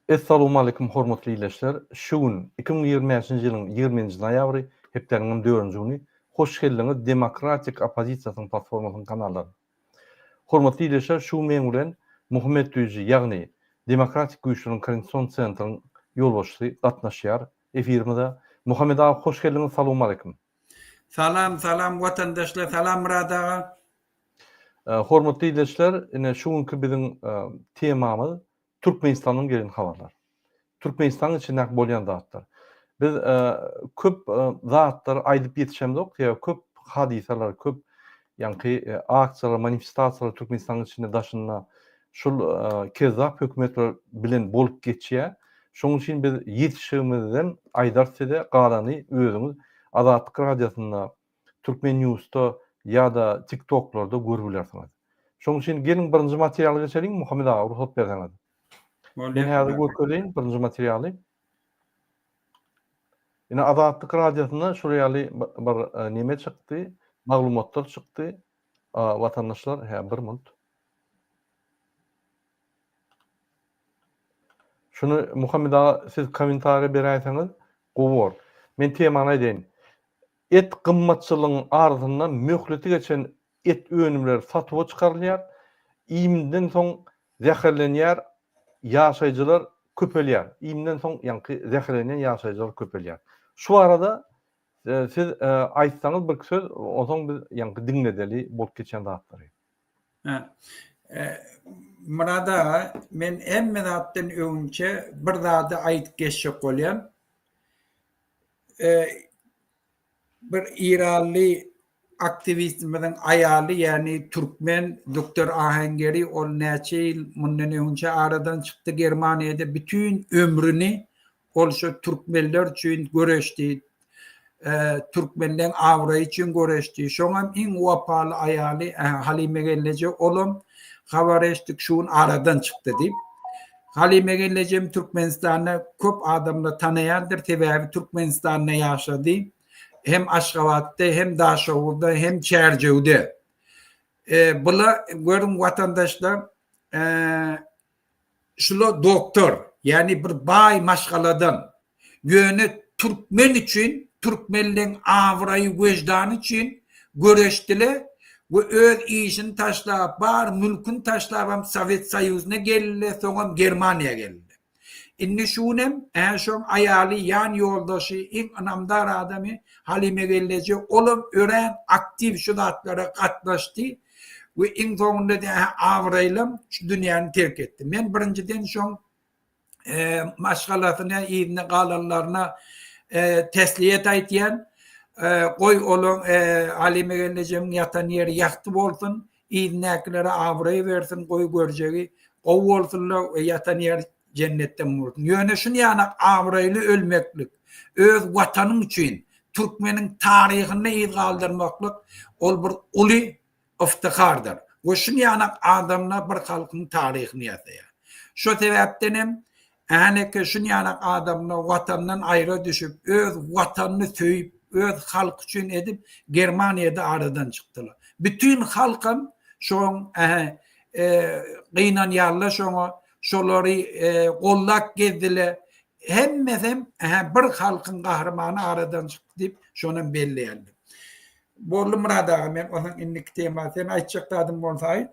Essalowmaleýkum hormatly ildeşler! Şu gün, 2025-nji ýylyň ýigriminji noýabry, hepdäniňem dördünji güni. Hoş geldiňiz Demokratik oppozisiýasynyň platformasynyň kanallaryna. Hormatly ildeşler, şu gün meň bilen Muhammet Düýji, ýagny Demokratik güýçleriň koordinasion sentryň ýolbaşçysy gatnaşýar efirimize. Muhammet aga hoş geldiňiz, salowmaleýkum! Salam salam watandaşlar salam Myrat aga. Hormatly ildeşler, ine şu günki biziň temamyz Türkmenistandan gelen habarlar. Türkmenistanyň içindäki bolýan zatlar. Biz köp zatlary aýdyp ýetişemzok, sebäbi köp hadysalar, köp ýaňky aksiýalar, manifestasiýalar Türkmenistanyň içinde, daşynda şul kezzap hökümetler bilen bolup geçýär. Şonuň üçin biz ýetişigimizden aýdarys size, galany özüňiz Azatlyk Radiosynda Türkmen Newsda ýa-da TikToklarda görüp bilersiňiz. Şonuň üçin geliň birinji materiala geçeliň Muhammet aga rugsat berseňiz. Men häzir görkezeýin birinji materialy. Ine Azatlyk radiosynda şol ýaly bir e, neme çykdy, maglumatlar çykdy. Watandaşlar, hä bir minut. Şuny Muhammet aga siz kommentariýa beräýseňiz gowy bor. Men temany aýdaýyn. Et gymmatçylygyň arasynda möhleti geçen et önümleri satuwa çykarylýar, iýmden soň zäherlenýär ýaşaýjylar köpelýär. Iýmden soň ýaňky zäherlenýän ýaşaýjylar köpelýär. Şu barada siz aýtsaňyz birki söz, onsoň biz ýaňky diňledeli bolup geçen zatlary. Myrat aga, men hemme zatdan öňünçe bir zady aýdyp geçjek bolýan. Bir iranly aktiwistimiziň aýaly, ýagny türkmen doktor Ahengeri ol näçe ýyl mundan öňünçe aradan çykdy Germaniýada bütin ömrüni Ol şo türkmenler üçin göreşdi. Türkmenleň abraýy üçin göreşdi. Şoňam iň wepaly aýaly Halyme gelneje olam habar eşitdik şu gün aradan çykdy diýip. Halyme gelnejem Türkmenistanda köp adamlar tanaýandyr sebäbi Türkmenistanda ýaşady. Hem Aşgabatda hem Daşoguzda hem Çärjewde. Bula görüň watandaşlar Şula doktor, ýagny bir baý maşgaladan. Ýöne türkmen üçin, türkmenleň abraýy, weždany üçin göreşdile we öz işini taşlap, bar mülküni taşlabam Sowet Soýuzyna geldile, soňam Germaniýa geldile. Indi şu günem, ä şoň aýaly, ýan ýoldaşy, iň ynamdar adamy Halyme gelneje, olam örän aktiw şu zatlara gatnaşdy. We iň soňunda-da abraýlam şu dünýäni terk etdi. Men birinjiden şoň maşgalasyna, yzynda galanlaryna tesliýet aýtýan. Goý olaň Halyma gelnejemiň ýatan ýeri ýagty bolsun, yzyndakylara abraý bersin, goý görjegi gowy bolsunlar we ýatan ýeri jennetden bolsun. Ýöne şuny ýanak abraýly ölmeklik, öz watanyň üçin türkmeniň taryhynda yz galdyrmaklyk ol bir uly yftyhardyr. We şuny ýanak adamlar bir halkyň taryhyny ýasaýar. Şo sebäpden hem äneke şuny ýanak adamlar watandan aýra düşüp, öz watanyny söýüp, öz halky üçin edip Germaniýada aradan çykdylar. Bütin halkam şoň gynanýarlar şoňa, şolary gollap gezdiler. Hemmesem bir halkyň gahrymany aradan çykdy diýip, şonam belleýärler. Boldy Myrat aga, men onsoň indiki tema, sen aýtjak zadyň bolsa aýt.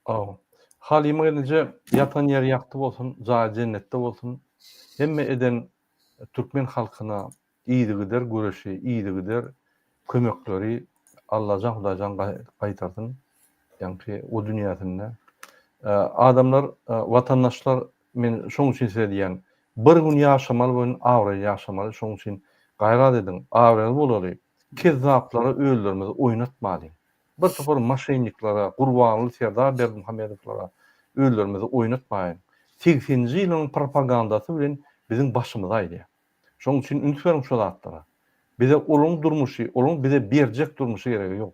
Hawa. Halyma gelneje ýatan ýeri ýagty bolsun, jaýy jennetde bolsun. Hemme eden türkmen halkyna yzygider göreşi, yzygider kömekleri Allajan Hudaýjan gaýtarsyn. Ýaňky o dünýäsinde. Adamlar, watandaşlar men şoň üçin size diýýän, bir gün ýaşamaly bir gün abraýly ýaşamaly, şoň üçin gaýrat ediň, abraýly bolaly, kezzaplara özlerimizi oýnatmalyň. Bir topar maşenniklere, Gurbanguly Serdar Berdimuhamedowlara özlerimizi oýnatmaýyň. Segseninji ýylyň propagandasy bilen biziň başymyzy aýlaýar. Şonuň üçin üns beriň şu zatlara. Bize olaň durmuşy, olaň bize berjek durmuşy geregi ýok.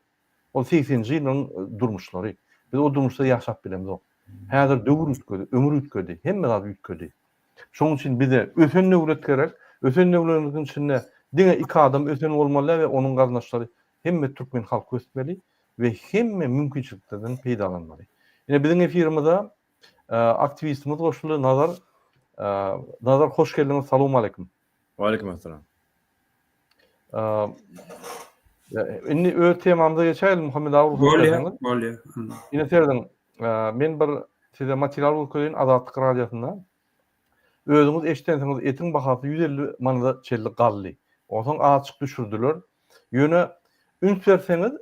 Ol segseninji ýyllaryň durmuşlary. Biz o durmuşda ýaşap bilemzok. Häzir döwür üýtgedi, ömür üýtgedi, hemme zat üýtgedi. Şonuň üçin bize ösen döwlet gerek. Ösen döwletiň içinde diňe iki adam ösen bolmaly däl we onuň garyndaşlary hemme türkmen halky ösmeli we hemme mümkinçiliklerden peýdalanmaly. Ine biziň efirimize aktiwistimiz goşuldy Nazar. Nazar hoş geldiňiz, salowmaleýkim. Waleýkim essalam. Indi öz temamyza geçäýeli Muhammet aga rugsat berseňiz. Bolýar, bolýar. Ine serediň, men bir size material görkezeýin Azatlyk radiosynda. Özüňiz eşidensiňiz etiň bahasy 150 manada çenli galdy. Onsoň azajyk düşürdiler. Ýöne üns berseňiz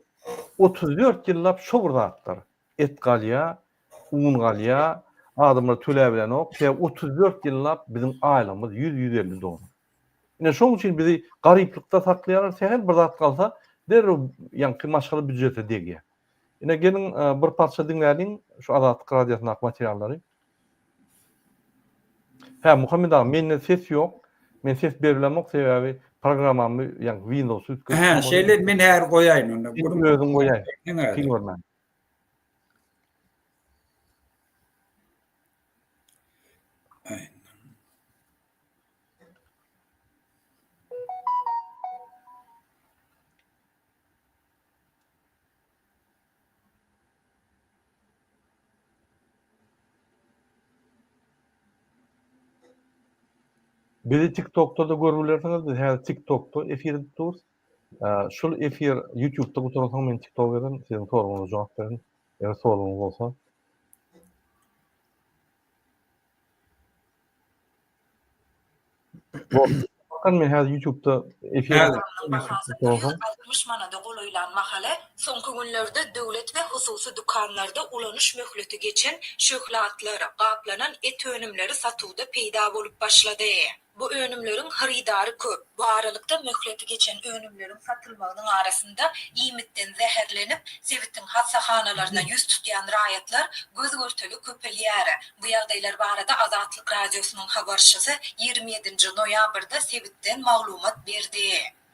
34 ýyllap şo bir zatlar. Et galýar, un galýar, adamlar töläbilenok. Sebäbi 34 ýyllap biziň aýlygymyz 100-150 dollar. Ine şoň üçin bizi garyplykda saklaýarlar, sähel bir zat galsa derrew ýaňky maşgala býujete degýär. Ine geliň bir parça diňläliň şu Azatlyk radiosyndaky materiallary. Hä Muhammet aga mende ses ýok. Men ses beribilemok sebäbi programmamy ýaňky Windows üýtgetdim. Hä şeýle men häzir goýaýyn onda. Özüň goýaý. Kyn görmän. Bizi TikTokda-da görüp bilersiňiz. Biz häzir TikTokda efir edip durus. Şul efir YouTube'da gutaransoň men TikToka girerin, siziň soragyňyza jogap bererin. Eger soragyňyz bolsa. Bakan men häzir YouTube'da efir Bahasy 160 manada golaýlan mahaly, soňky günlerde döwlet we hususy dükanlarda ulanyş möhleti geçen şöhle atlar, gaplanan et önümleri satuwda peýda bolup başlady. Bu önümleriň hyrydary köp. Bu aralykda, möhleti geçen önümleriň satylmagynyň arasynda iýmitden zäherlenip, sebitiň hassahanalaryna ýüz tutýan raýatlar göz-görtele köpelýär. Bu ýagdaýlar barada Azatlyk Radiosynyň habarçysy 27 nji noýabrda sebitden maglumat berdi.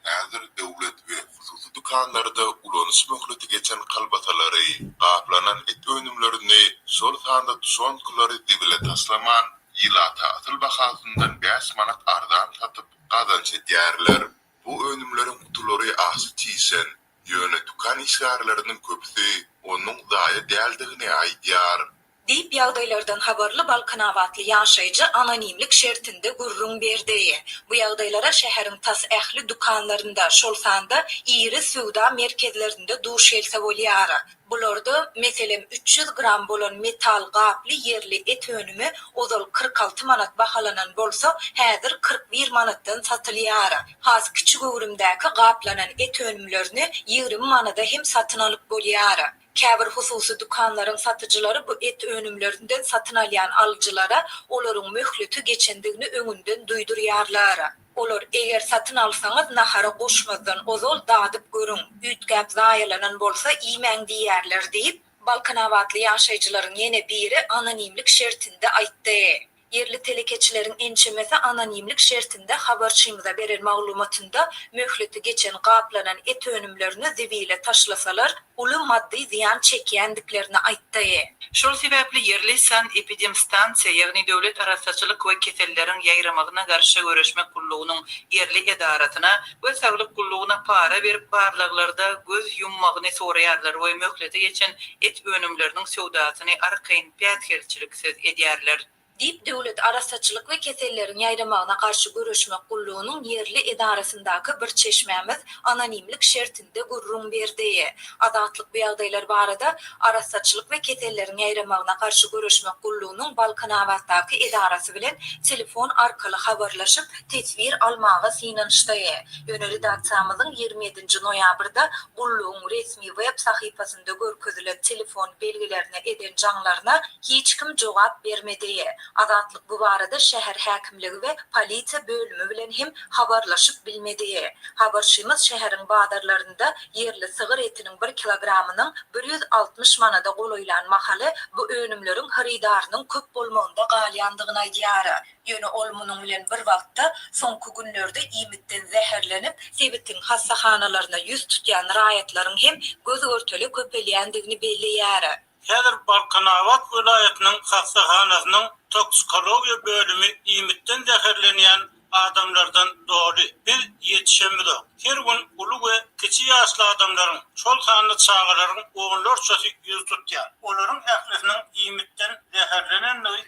Häzir döwlet we hususy dükanlarda ulanyş möhleti geçen kolbasalary, gaplanan et önümlerini, şol sanda tuşonkalary zibile taşlaman, ilata asyl bahasyndan bäş manat arzan satyp, gazanç edýärler. Bu önümleriň gutulary aşa çişen, ýöne dükan işgärleriniň köpüsi onuň zaýa däldigini aýdýar. Diýip, ýagdaýlardan habarly balkanabatly ýaşaýjy anonimlik şertinde gürrüň berdi. Bu ýagdaýlara şäheriň tas ähli dükanlarynda, şol sanda iri söwda merkezlerinde duş gelse bolýar. Bularda, meselem, 300 gram bolan metal gaply ýerli et önümi ozal 46 manat bahalanan bolsa, häzir 41 manatdan satylýar. Has kiçi göwrümdäki gaplanan et önümlerini 20 manada hem satyn alyp bolýar. Käbir hususy dükanlaryň satyjylary bu et önümlerinden satyn alýan alyjylara olaryň möhleti geçendigini öňünden duýdurýarlar. Olar, Eger satyn alsaňyz, nahara goşmazdan ozal dadyp görüň, üýtgäp zaýalanan bolsa iýmäň diýýärler diýip, balkanabatly ýaşaýjylaryň ýene biri anonimlik şertinde aýtdy. Ýerli telekeçileriň ençemesi anonimlik şertinde habarçymyza beren maglumatynda möhleti geçen gaplanan et önümlerini zibile taşlasalar, uly maddy zyýan çekýändiklerini aýtdy. Şol sebäpli ýerli sanepidemstansiýa, ýagny döwlet arassaçylyk we keselleriň ýaýramagyna garşy göreşmek gullugynyň ýerli edarasyna we saglyk gullugyna para berip barlaglarda göz ýummagyny soraýarlar we möhleti geçen et önümleriniň söwdasyny arkaýyn päsgelçiliksiz edýärler. Diýip, Döwlet arassaçylyk we keselleriň ýaýramagyna garşy göreşmek gullugynyň ýerli edarasyndaky bir çeşmämiz anonimlik şertinde gürrüň berdi. Azatlyk bu ýagdaýlar barada Arassaçylyk we keselleriň ýaýramagyna garşy göreşmek gullugynyň Balkanabatdaky edarasy bilen telefon arkaly habarlaşyp, teswir almaga synanyşdy. Ýöne redaksiýamyzyň 27 nji noýabrda gullugyň resmi web sahypasynda görkezilen telefon belgilerine eden jaňlaryna hiç kim jogap bermedi. Azatlyk bu barada şäher häkimligi we polisiýa bölümi bilen hem habarlaşyp bilmedi. Habarçymyz şäheriň bazarlarynda ýerli sygyr etiniň bir kilogramynyň 160 manada golaýlan mahaly bu önümleriň hyrydarynyň köp bolmagynda galýandygyny aýdýar. Ýöne ol munuň bilen bir wagtda, soňky günlerde iýmitden zäherlenip, sebitiň hassahanalaryna ýüz tutýan raýatlaryň hem göz-görtele köpelýändigini belleýär. Häzir Balkanabat welaýatynyň hassahanasynyň toksikologiýa bölümi iýmitden zäherlenýän adamlardan doly. Biz ýetişemizok. Her gün uly we kiçi ýaşly adamlaryň, şol sanda çagalaryň onlarçasy ýüz tutýar. Olaryň ählisiniň iýmitden zäherlenendigi.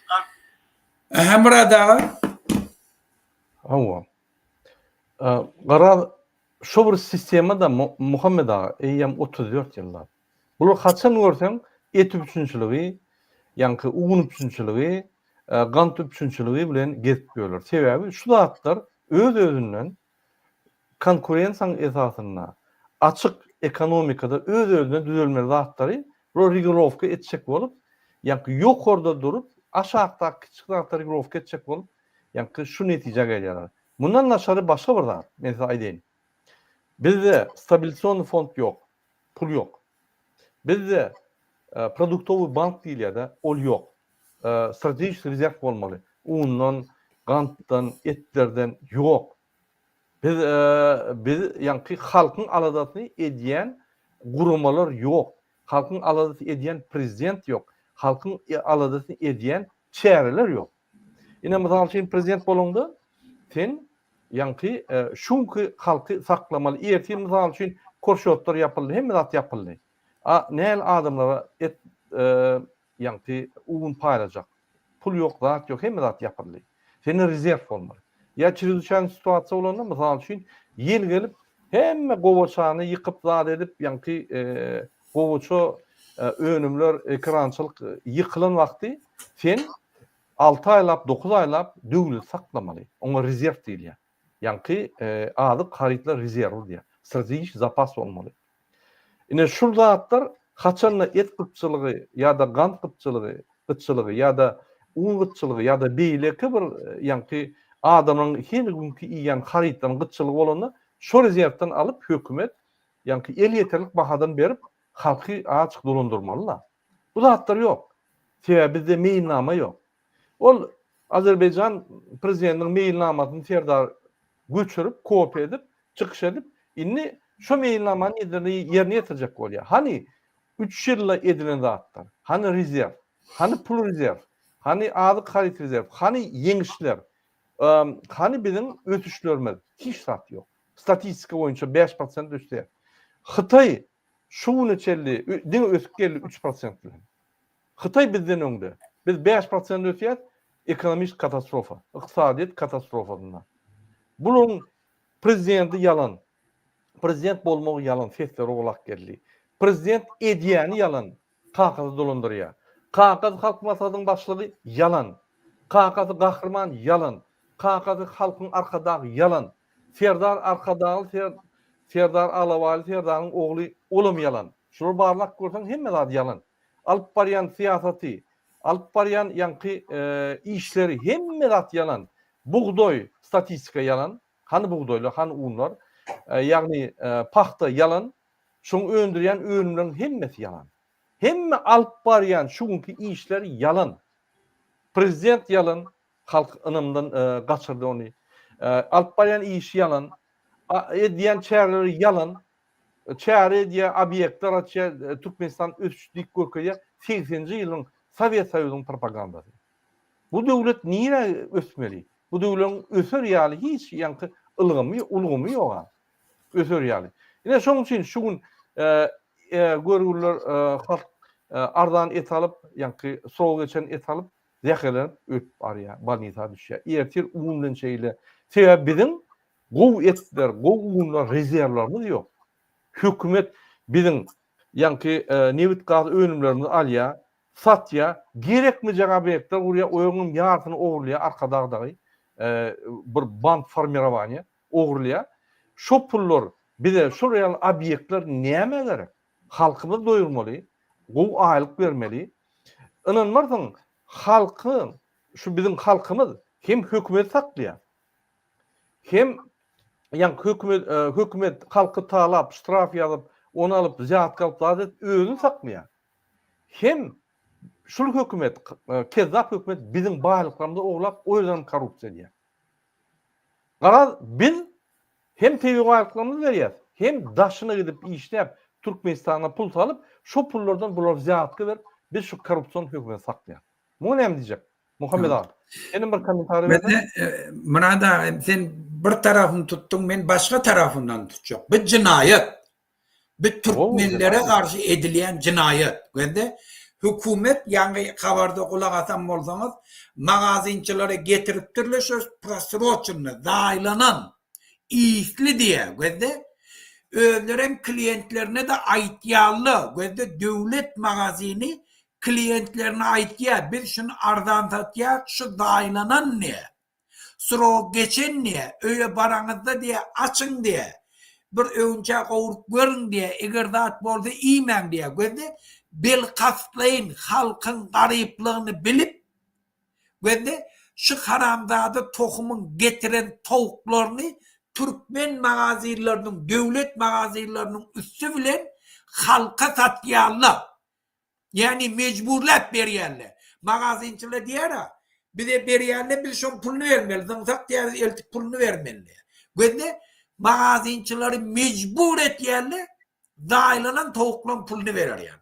Ähä Myrat aga. Hawa. Garaz şo bir sistema-da Muhammet aga eýýäm 34 ýyllap. Bular haçan görseň et üpjünçiligi, ýaňky un üpjünçiligi, gant üpjünçiligi bilen gezip ýörler. Sebäbi şu zatlar öz-özünden konkurensiýanyň esasynda açyk ekonomikada öz-özünden düzelmeli zatlary bular regulirowka etjek bolup, ýaňky ýokarda durup, aşakdaky kiçijik zatlary regulirowka etjek bolup, ýaňky şu netijä gelýärler. Mundan daşary başga bir zat, men size aýdaýyn. Bizde stabilisionnyý fond ýok, pul ýok. Bizde produktowyý bank diýilýär-de, ol ýok. Strategik rezerw bolmaly. Undan, gantdan, etlerden ýok. Biz biz ýaňky halkyň aladasyny edýän guramalar ýok. Halkyň aladasyny edýän prezident ýok. Halkyň aladasyny edýän çäreler ýok. Ine mysal üçin prezident bolaňda sen ýaňky şu günki halky saklamaly. Ertir mysal üçin korşotlar ýapyldy, hemme zat ýapyldy. A näl adamlara et Ýaňky un paýlajak. Pul ýok, zat ýok, hemme zat ýapyldy. Sende rezerw bolmaly. Ýa çrezwiçaýny situasiýa bolanda, mysal üçin, ýel gelip, hemme gowaçany ýykyp zat edip, ýaňky gowaça önümler, ekerançylyk ýykylan wagty sen alty aýlap, dokuz aýlap döwleti saklamaly. Oňa rezerw diýilýär. Ýaňky azyk harytlar rezerwi diýýär. Strategik zapas bolmaly. Ine şul zatlar haçanda et gytçylygy ýa-da gant gytçylygy, gytçylygy ýa-da un gytçylygy ýa-da beýleki bir ýaňky adamlaryň her günki iýýän harytlarynyň gytçylygy bolanda şo rezerwden alyp hökümet ýaňky elýeterlik bahadan berip halky azajyk dolandyrmaly-da. Bu zatlar ýok. Sebäbi bizde meýilnama ýok. Ol Azerbaýjan prezidentiniň meýilnamasyny Serdar göçürip, kopiýa edip, çykyş edip, indi şo meýilnamany ýerine ýetirjek bolýar. Hany üç ýylda edilen zatlar? Hany rezerw? Hany pul rezerw? Hany azyk haryt rezerw? Hany ýeňişler? Hany biziň ösüşlerimiz? Hiç zat ýok. Statistika boýunça 5% ösýär. Hytaý şu güne çenli diňe ösüp geldi 3% bilen. Hytaý bizden öňde. Biz 5% ösýäs, ekonomik katastrofa, ykdysadyýet katastrofasynda. Bularyň prezidenti ýalan. Prezident bolmagy ýalan, sesleri ogulak geldi. Prezident edýäni ýalan, kakasy dolandyrýar. Kakasy Halk Maslahatynyň başlygy ýalan. Kakasy Gahryman ýalan. Kakasy Halkyň Arkadagy ýalan. Serdar Arkadagly Serdar Alabaýly Serdaryň ogly olam ýalan. Şulary barlap görseň hemme zady ýalan. Alyp barýan syýasaty, alyp barýan ýaňky işleri hemme zat ýalan. Bugdaý statistika ýalan. Hany bugdaýlar, hany unlar? Ýagny pagta ýalan. Şoň öndürýän önümleriň hemmesi ýalan. Hemme alyp barýan şu günki işleri ýalan. Prezident ýalan, halk ynamdan gaçyrdy ony. Alyp barýan işi ýalan. Edýän çäreleri ýalan. Çäre edýär, obýektler açýar, Türkmenistan ösüş diýip görkezýär. Segseninji ýylyň Sowet Soýuzynyň propagandasy. Bu döwlet nirä ösmeli? Bu döwletiň öser ýaly hiç ýaňky ylgamy, ulgamy ýog-a. Öser ýaly. Ine şonuň üçin şu gün görgüliler halk arzan et alyp, ýaňky srogy geçen et alyp, zäherlenip ölüp barýar, bolnisa düşýär. Ertir un bilen şeýle. Sebäbi biziň Gowy etler, gowy unlar rezerwlerimiz ýok. Hökümet biziň ýaňky nebit-gaz önümlerimizi alýar, satýar, gerekmejek obýektler gurýar, oýuňam ýarsyny ogurlaýar Arkadag dagy, bir band formirowaniýa ogurlaýar. Şo pullar bize şol ýaly obýektler nämä gerek? Halkymyzy doýurmaly, gowy aýlyk bermeli. Ynanmarsyň, halky, şu biziň halkymyz hem hökümeti saklaýar. Hem ýaňky hökümet hökümet halky talap, ştraf ýazyp, ony alyp, wzýatka alyp zat edip özüni saklaýar. Hem şul hökümet, kezzap hökümet biziň baýlyklarymyzy oglap, o ýerden hem korrupsiýa edýär. Garaz, biz hem tebigy baýlyklarymyzy berýäs, hem daşyna gidip işläp, Türkmenistana pul salyp, şo pullardan bulara wzýatka berip, biz şu korrupsion hökümeti saklaýas. Muňa näme diýjek? Muhammet aga, senem bir kommentariý berseň. Mende Myrat aga sen bir tarapyny tutduň, men başga tarapyndan tutjak. Bu jenaýat. Bu türkmenlere garşy edilýän jenaýat. Gözle. Hökümet ýaňy habarda gulak asan bolsaňyz, magazinçilere getiripdirler şo prosroçenny, zaýlanan, ysly diýä, gözde. Özlerem kliýentlerine-de aýtýarlar, gözde döwlet magazini kliýentlerine aýtýar, biz şuny arzan satýas, şu zaýlanan diýä. Srok geçen diýä, öýe baraňyzda diýä, açyň diýä, bir öwünçä gowrup görüň diýä, eger zat bolsa iýmäň diýä. Gözde bilkastlaýyn halkyň garyplygyny bilip, gözde şu haramzada tohumyň getiren towuklaryny türkmen magazinleriniň, döwlet magazinleriniň üsti bilen halka satýarlar. Ýagny mejburlap berýärler. Magazinçiler diýýär-ä, bize berýärler, biz şoň puluny bermeli, zyňsak diýýär, biz eltip puluny bermeli diýýär. Gözle, magazinçileri mejbur etýärler, zaýalanan towuklaryň puluny berer ýaly.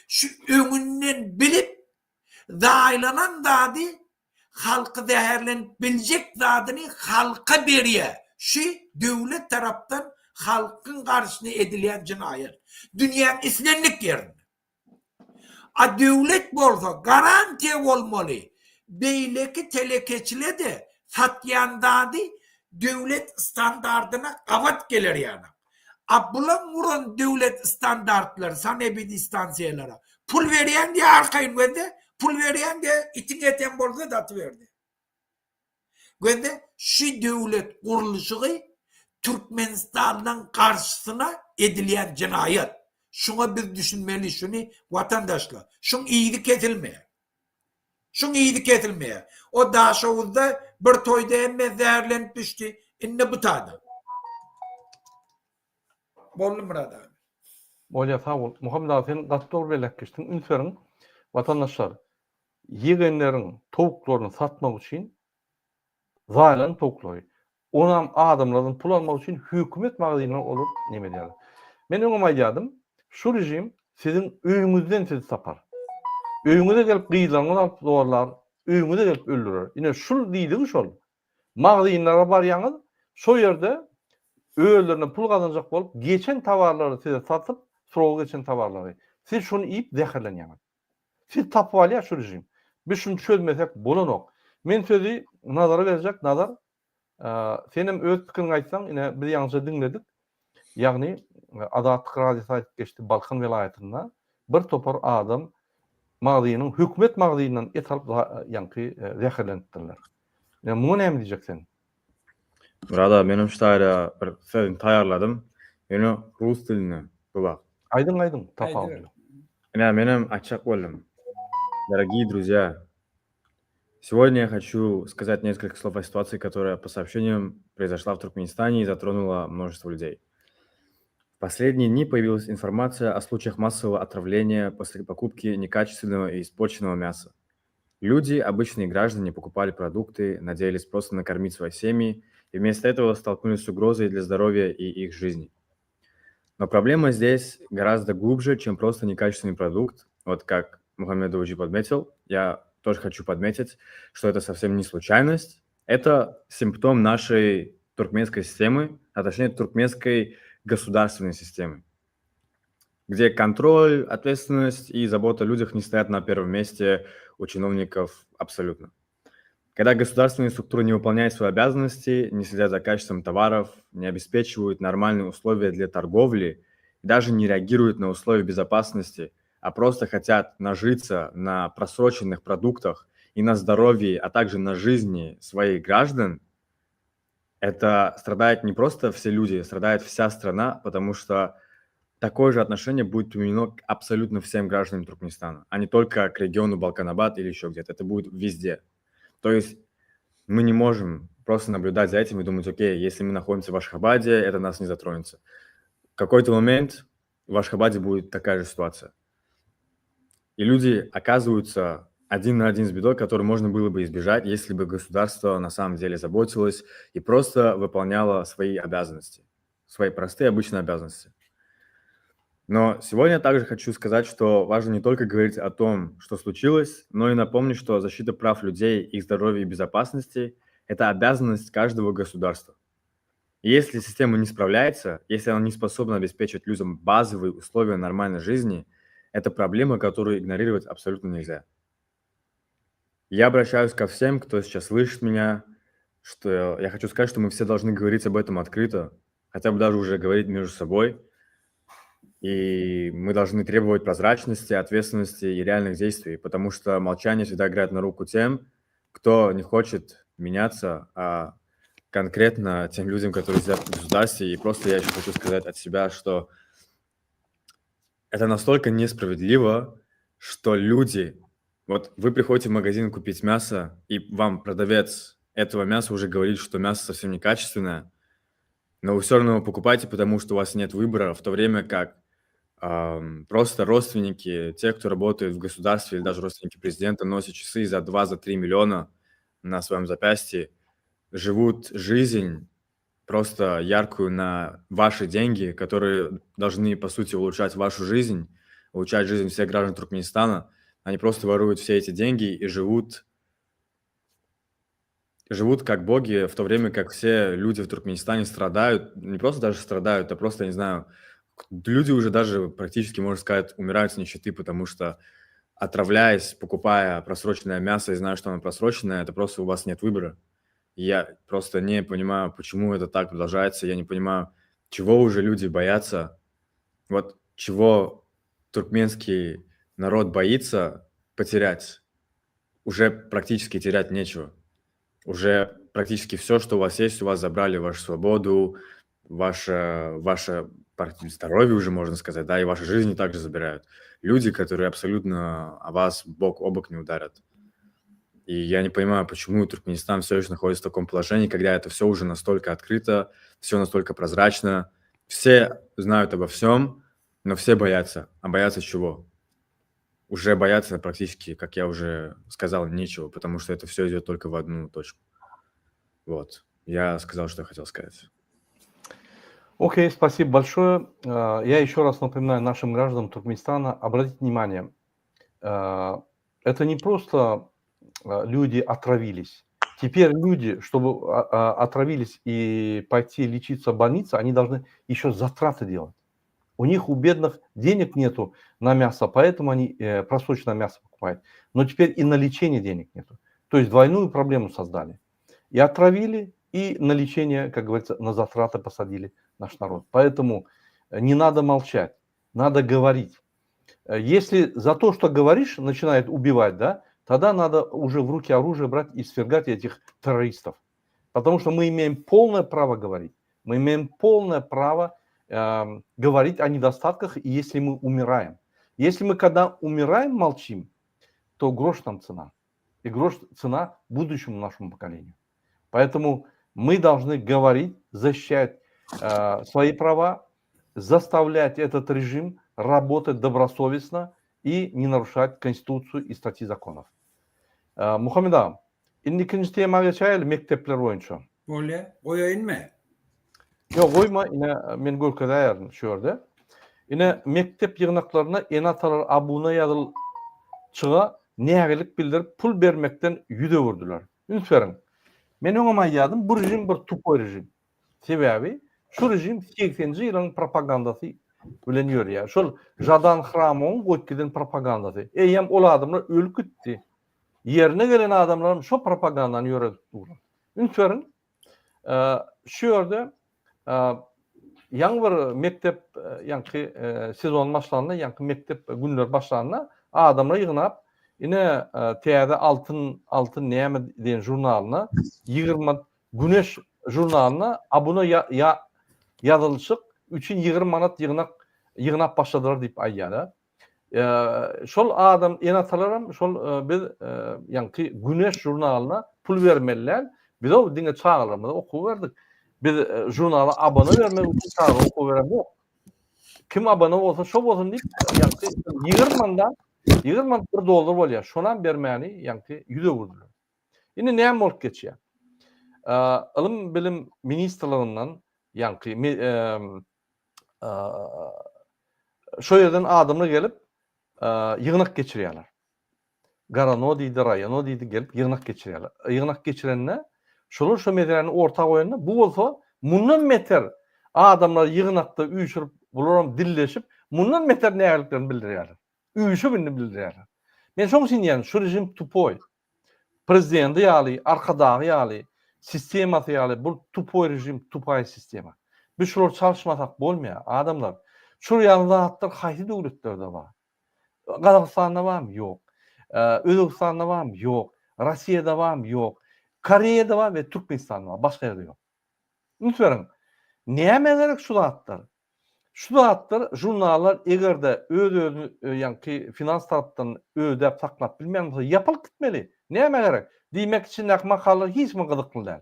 Şu öňünden bilip, zaýalanan zady halky zäherlenip biljek zadyny halka berýär. Şu döwlet tarapdan halkyň garşysyna edilýän jenaýat. Dünýäň islendik ýerinde. A döwlet bolsa garantiýa bolmaly. Beýleki telekeçile-de satýan zady döwlet standardyna gabat geler ýaly. A bulaň guran döwlet standartlary sanepidstansiýalara pul berýäň diýä arkaýyn gözde pul berýäň diýä itiň etem bolsa satyber diýä. Gözde şu döwlet gurluşygy Türkmenistanyň garşysyna edilýän jenaýat. Şuňa biz düşünmeli şuny watandaşlar. Şuň yzy kesilmeýär. Şuň yzy kesilmeýär. O Daşoguzda bir toýda hemme zäherlenip düşdi. Indi bu taýda. Boldy Myrat aga. Bolýar sag bol. Muhammet aga sen gaty dogry belläp geçdiň. Üns beriň watandaşlar. Ýegenleriň towuklaryny satmak üçin zaýalan towuklary. Onam adamlardan pul almak üçin hökümet magazynyna olar neme edýärler. Men öňem aýdýardym, şu režim siziň öýüňizden sizi tapar. Öýüňize gelip gyzlaryňyzy alyp zorlar, öýüňize gelip öldürer. Ine şul diýdigi şol. Magazynlara barýaňyz, şo ýerde özlerine pul gazanjak bolup geçen towarlary size satyp, srogy geçen towarlary. Siz şony iýip zäherlenýäňiz. Siz tapyp alýar şu režim. Biz şuny çözmesek bolanok. Men sözi Nazara berjek Nazar senem öz pikiriňi aýtsaň ine biz ýaňyja diňledik. Ýagny Azatlyk radiosy aýdyp geçdi Balkan welaýatynda bir topar adam magzynyň hökümet magzyndan et alyp ýaňky zäherlenipdirler. Ine muňa näme diýjek sen? Myrat aga menem şu taýda bir sözüni taýýarladym. Ýöne rus dilinde bu wagt. Aýdyň aýdyň tapawudy ýok. Ine menem aýtjak boldum. Дорогие друзья, сегодня я хочу сказать несколько слов о ситуации, которая, по сообщениям, произошла в Туркменистане и затронула множество людей. В последние дни появилась информация о случаях массового отравления после покупки некачественного и испорченного мяса. Люди, обычные граждане, покупали продукты, надеялись просто накормить свои семьи, и вместо этого столкнулись с угрозой для здоровья и их жизни. Но проблема здесь гораздо глубже, чем просто некачественный продукт. Вот как Мухаммед Уджи подметил, я тоже хочу подметить, что это совсем не случайность. Это симптом нашей туркменской системы, а точнее туркменской государственной системы, где контроль, ответственность и забота о людях не стоят на первом месте у чиновников абсолютно. Когда государственные структуры не выполняют свои обязанности, не следят за качеством товаров, не обеспечивают нормальные условия для торговли, даже не реагируют на условия безопасности, а просто хотят нажиться на просроченных продуктах и на здоровье, а также на жизни своих граждан, это страдает не просто все люди, страдает вся страна, потому что такое же отношение будет применено к абсолютно всем гражданам Туркменистана, а не только к региону Балканабад или еще где-то. Это будет везде. То есть мы не можем просто наблюдать за этим и думать, окей, если мы находимся в Ашхабаде, это нас не затронется. В какой-то момент в Ашхабаде будет такая же ситуация. И люди оказываются один на один с бедой, которую можно было бы избежать, если бы государство на самом деле заботилось и просто выполняло свои обязанности, свои простые обычные обязанности. Но сегодня я также хочу сказать, что важно не только говорить о том, что случилось, но и напомнить, что защита прав людей, их здоровья и безопасности – это обязанность каждого государства. И если система не справляется, если она не способна обеспечить людям базовые условия нормальной жизни, Это проблема, которую игнорировать абсолютно нельзя. Я обращаюсь ко всем, кто сейчас слышит меня, что я хочу сказать, что мы все должны говорить об этом открыто, хотя бы даже уже говорить между собой. И мы должны требовать прозрачности, ответственности и реальных действий, потому что молчание всегда играет на руку тем, кто не хочет меняться, а конкретно тем людям, которые сидят в государстве. И просто я еще хочу сказать от себя, что это настолько несправедливо, что люди... Вот вы приходите в магазин купить мясо, и вам продавец этого мяса уже говорит, что мясо совсем некачественное, но вы все равно его покупаете, потому что у вас нет выбора, в то время как ам, просто родственники, те, кто работает в государстве, или даже родственники президента, носят часы за 2-3 миллиона на своем запястье, живут жизнь просто яркую на ваши деньги, которые должны, по сути, улучшать вашу жизнь, улучшать жизнь всех граждан Туркменистана. Они просто воруют все эти деньги и живут, живут как боги, в то время как все люди в Туркменистане страдают, не просто даже страдают, а просто, я не знаю, люди уже даже практически, можно сказать, умирают с нищеты, потому что отравляясь, покупая просроченное мясо и зная, что оно просроченное, это просто у вас нет выбора. Я просто не понимаю, почему это так продолжается, я не понимаю, чего уже люди боятся, вот чего туркменский народ боится потерять, уже практически терять нечего. Уже практически все, что у вас есть, у вас забрали вашу свободу, ваше, ваше здоровье уже, можно сказать, да, и ваши жизни также забирают. Люди, которые абсолютно о вас бок о бок не ударят. И я не понимаю, почему Туркменистан все еще находится в таком положении, когда это все уже настолько открыто, все настолько прозрачно, все знают обо всем, но все боятся. А боятся чего? Уже бояться практически, как я уже сказал, нечего, потому что это все идет только в одну точку. Вот. Я сказал, что я хотел сказать. Окей, спасибо большое. Э, я еще раз напоминаю нашим гражданам Туркменистана, обратите внимание, э, это не просто э, люди отравились. Теперь люди, чтобы а, а, отравились и пойти лечиться в больницу, они должны еще затраты делать. У них, у бедных, денег нету на мясо, поэтому они просроченное мясо покупают. Но теперь и на лечение денег нету. То есть двойную проблему создали. И отравили, и на лечение, как говорится, на затраты посадили наш народ. Поэтому не надо молчать, надо говорить. Если за то, что говоришь, начинает убивать, да, тогда надо уже в руки оружие брать и свергать этих террористов. Потому что мы имеем полное право говорить. Мы имеем полное право э, говорить о недостатках, если мы умираем. Если мы когда умираем, молчим, то грош нам цена. И грош цена будущему нашему поколению. Поэтому мы должны говорить, защищать э, свои права, заставлять этот режим работать добросовестно и не нарушать Конституцию и статьи законов. Э, Muhammet aga, indi ikinji tema geçäýeli mekdepler boýunça. Bolýa, goýaýynmy? Ýok, goýma, ine men görkezäýerin şu ýerde. Ine mekdep ýygnaklaryna ene-atalar abuna ýazylçyga nägilik bildirip pul bermekden ýüz öwürdiler. Üns beriň. Men öňem aýdýardym, bu režim bir tupoý režim. Sebäbi şu režim segseninji ýylyň propagandasy bilen ýörýär. Şol Žadan Hramowyň goýup giden propagandasy. Eýýäm ol adamlar ölüp gitdi. Ýerine gelen adamlaram şo propagandany ýöredip durlar. Üns beriň, şu ýerde ýaňy bir mekdep ýaňky sezon başlanda, ýaňky mekdep günleri başlanda adamlar ýygnap, ine täze altyn altyn näme diýen žurnalyna 20 Güneş žurnalyna abuna ýazylyşyk üçin 20 manat ýygnak ýygnap başladylar diýip aýdýar. Şol adam ene-atalaram şol biz ýaňky Güneş žurnalyna pul bermeli däl. Biz-ow diňe çagalarymyza okuw berdik. Biz žurnala abona bermek üçin çagalara okuw beremzok. Kim abona bolsa şo bolsun diýip ýaňky 20 mandan 20 manat bir dollar bolýar. Şonam bermäni ýaňky ýüz öwürdiler. Indi näme bolup geçýär? Ylym bilim ministrliginden ýaňky şo ýerden adamlar gelip ýygnak geçirýärler. Garano diýdi, raýono diýdi gelip ýygnak geçirýärler. Ýygnak geçirende şolar şo meseläni orta goýanda bu bolsa mundan beter adamlary ýygnakda üýşürip bularam dilleşip mundan beter nägiliklerini bildirýärler. Üýşüp indi bildirýärler. Men şoň üçin diýýän, şu režim tupoý. Prezidenti ýaly, Arkadagy ýaly, sistemasy ýaly bu tupoý režim, tupaý sistema. Biz şulary çalyşmasak bolmaýar, adamlar. Şul ýaly zatlar haýsy döwletlerde bar? Gazagystanda barmy? Ýok. Özbegistanda barmy? Ýok. Rossiýada barmy? Ýok. Koreýada bar we Türkmenistanda bar. Başga ýerde ýok. Üns beriň. Nämä gerek şu zatlar? Şu zatlar žurnallar eger-de öz-özüni ýaňky finans tarapdan ödäp saklap bilmeýän bolsa ýapylyp gitmeli. Nämä gerek? Diýmek içindäki makalalar hiç kime gyzykly däl.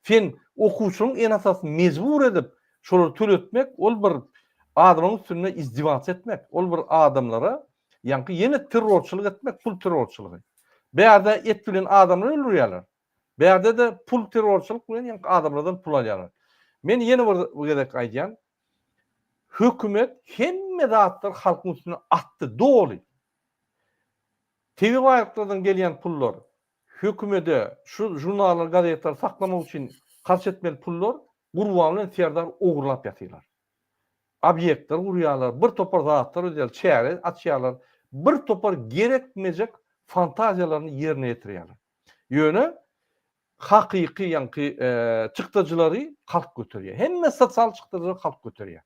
Sen okuwçynyň ene-atasyny mejbur edip şolary töletmek ol bir adamyň üstünde izdiwats etmek. Ol bir adamlara ýaňky ýene terrorçylyk etmek, pul terrorçylygy. Bärde et bilen adamlary öldürýärler. Bärde-de pul terrorçylyk bilen ýaňky adamlardan pul alýarlar. Men ýene bir gezek aýdýan, hökümet hemme zatlary halkyň üstüne atdy doly. Tebigy baýlyklardan gelýän pullar, hökümede şu žurnallary, gazetleri saklamak üçin harç etmeli pullar Gurban bilen Serdar ogurlap ýatyrlar. Obýektler gurýarlar, bir topar zatlar edýärler, çäre açýarlar, bir topar gerekmejek fantaziýalaryny ýerine ýetirýärler. Ýöne hakyky ýaňky çykdajylary halk göterýär. Hemme sosial çykdajylary halk göterýär.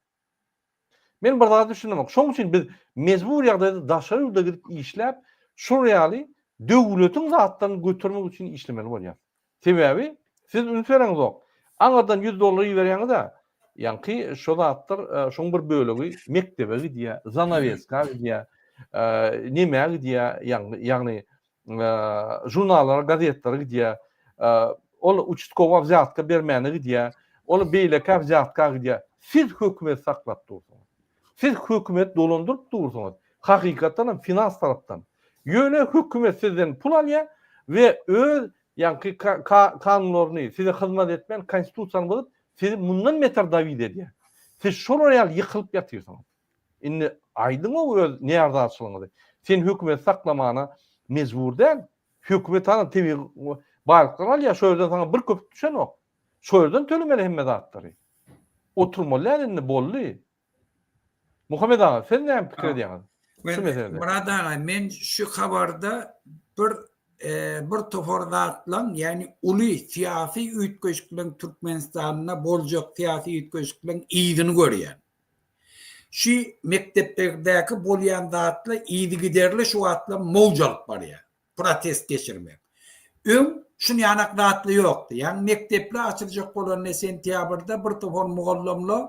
Men bir zada düşünemok. Şonuň üçin biz mejbur ýagdaýda daşary ýurda gidip işläp, şol ýaly döwletiň zatlaryny götermek üçin işlemeli bolýarys. Sebäbi siz üns bereňizok. Aňyrdan 100 dollar iberýäňiz-ä, ýaňky şo zatlar, şoň bir bölegi mekdebe gidýär, zanaweska gidýär, nämä gidýär, ýagny žurnallara, gazetlere gidýär. Ol uçastkowa wzýatka bermäne gidýär. Ol beýlekä wzýatka gidýär. Siz hökümeti saklap dursuňyz. Siz hökümeti dolandyryp dursuňyz. Hakykatdan hem finans tarapdan. Ýöne hökümet sizden pul alýar we öz ýaňky kanunlaryny size hyzmat etmän konstitusiýany bozup sizi mundan beter dawid edýär. Siz şolar ýaly ýykylyp ýatyrsyňyz. Indi aýdyň-ow öz närazyçylygyňyzy. Sen hökümeti saklamana mejbur däl. Hökümet saňa tebigy baýlyklary alýar, şo ýerden saňa bir köpük düşenok. Şo ýerden tölemeli hemme zatlary. Oturmaly däl indi boldy. Muhammet aga, siz näme pikir edýäňiz şu meselede? Myrat aga, men şu habarda bir bir topar zatlaň, ýagny uly syýasy üýtgeşikleň Türkmenistanda boljak syýasy üýtgeşikleň yzyny görýän. Şu mekdeplerdäki bolýan zatlar yzygiderli şu wagtlar mowj alyp barýar. Protest geçirmek. Öň şun ýanak zatlar ýokdy. Ýagny mekdepler açyljak bolanda sentýabrda bir topar mugallymlar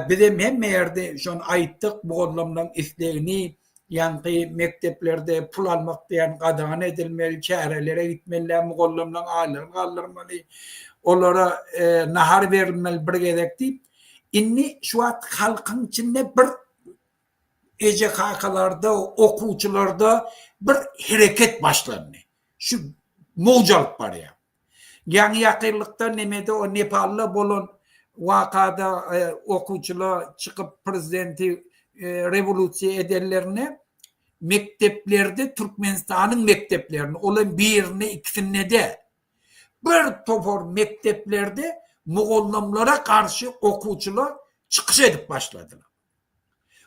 bizem hemme ýerde şony aýtdyk, mugallymlaryň islegini Ýaňky mekdeplerde pul almak diýen gadagan edilmeli, çärelere gitmeli, mugallymlaryň aýlygyny galdyrmaly, olara nahar berilmeli bir gezek diýip, indi şu wagt halkyň içinde bir eje-kakalarda, okuwçylarda bir hereket başlandy. Şu mowj alyp barýar. Ýaňy ýakynlykda nemede o Nepalda bolan wakada okuwçylar çykyp prezidenti rewolýusiýa edenlerinde mekdeplerde Türkmenistanyň mekdeplerinde ol hem birinde ikisinde däl bir topar mekdeplerde mugallymlara garşy okuwçylar çykyş edip başladylar.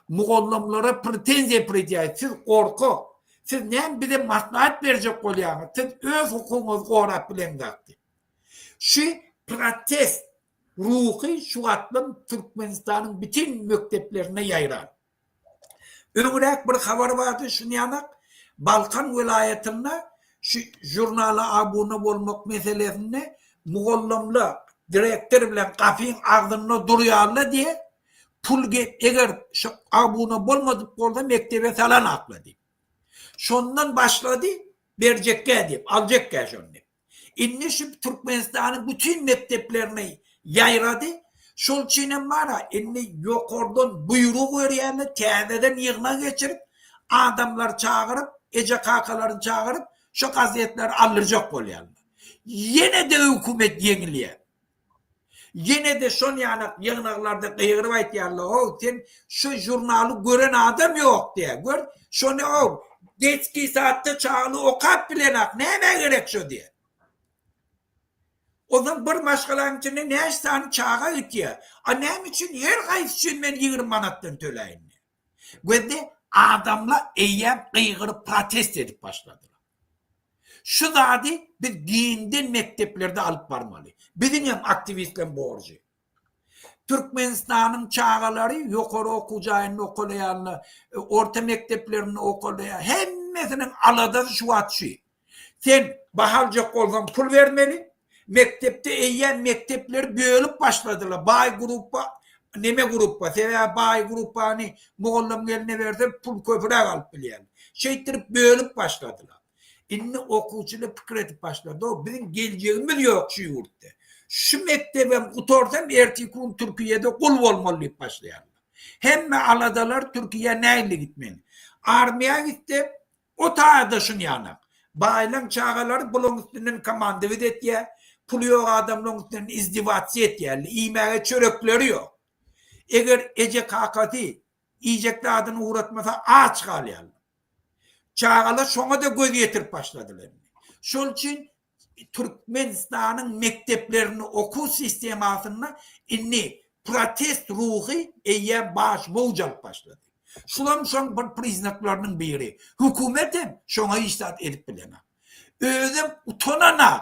Mugallymlara pretenziýa predýaýt, siz gorkak, siz näme bize maslahat berjek bolýaňyz, siz öz hukugyňyzy gorap bileňzok diýip. Şu protest ruhy şu wagtlam Türkmenistanyň bütin mekdeplerinde ýaýran. Öňräk bir habar bardy şunýanak, Balkan welaýatynda şu žurnala abuna bolmak meselesinde mugallymlar direktor bilen gapyň agzynda durýarlar diýip, Pul eger şu abuna bolmadyk bolsa mekdebe salanakla diýip. Şondan başlady berjekgä diýip, aljakgä şony diýip. Indi şu Türkmenistanyň bütin mekdeplerine ýaýrady. Şol üçin hem bara indi ýokardan buýruk berýärler, täzeden ýygnak geçirip, adamlary çagyryp, eje-kakalaryny çagyryp, şu gazetleri aldyrjak bolýarlar. Ýene-de hökümet ýeňilýär. Ýene-de şol ýanak ýygnaklarda gygyryp aýtýarlar, How, sen şu žurnaly gören adam ýok diýýär. Gör, şony how, detskiý sadda çagalar okap bilenak, nämä gerek şo diýýär. Onsoň bir maşgalanyň içinde näçe sany çaga gitýär. A näme üçin her haýsy üçin men 20 manatdan töläýin diýýär. Gözde. Adamlar eýýäm gygyryp protest edip başladylar. Şu zady biz giňden mekdeplerde alyp barmaly. Biziň hem aktiwistleriň borjy. Türkmenistanyň çagalary ýokary okuw jaýynda okalaýanlar, orta mekdeplerinde okalaýan hemmesiniň aladasy şu wagt şu. Sen baha aljak bolsaň pul bermeli. Mekdepde eýýäm mekdepleri bölüp başladylar. Baý gruppa, neme gruppa. Sebäbi baý gruppany mugallym eline berse pul köpüräk alyp bilýär. Şeýtdirip bölüp başladylar. Indi okuwçylar pikir edip başlady. O biziň geljegimiz ýok şu ýurtda. Şu mekdebem gutarsam erteki gün Türkiýede gul bolmaly diýip başlaýarlar. Hemme aladalar Türkiýä nähili gitmeli. Armiýa gitse O taýda şunýanak. Baýlaň çagalary bulaň üstünden komandowit etýä, puly ýok adamlaň üstünden izdiwatsiýa etýärler, iýmäge çörekleri ýok. Eger eje-kakasy iýjek zadyny ugratmasa aç galýarlar. Çagalar şoňa-da göz ýetirip başladylar indi. Şol üçin Türkmenistanyň mekdeplerinde okuw sistemasynda indi protest ruhy eýýäm baş mowj alyp başlady. Şulam şoň bir priznaklarynyň biri. Hökümet hem şoňa hiç zat edip bilenak. Özem utananak.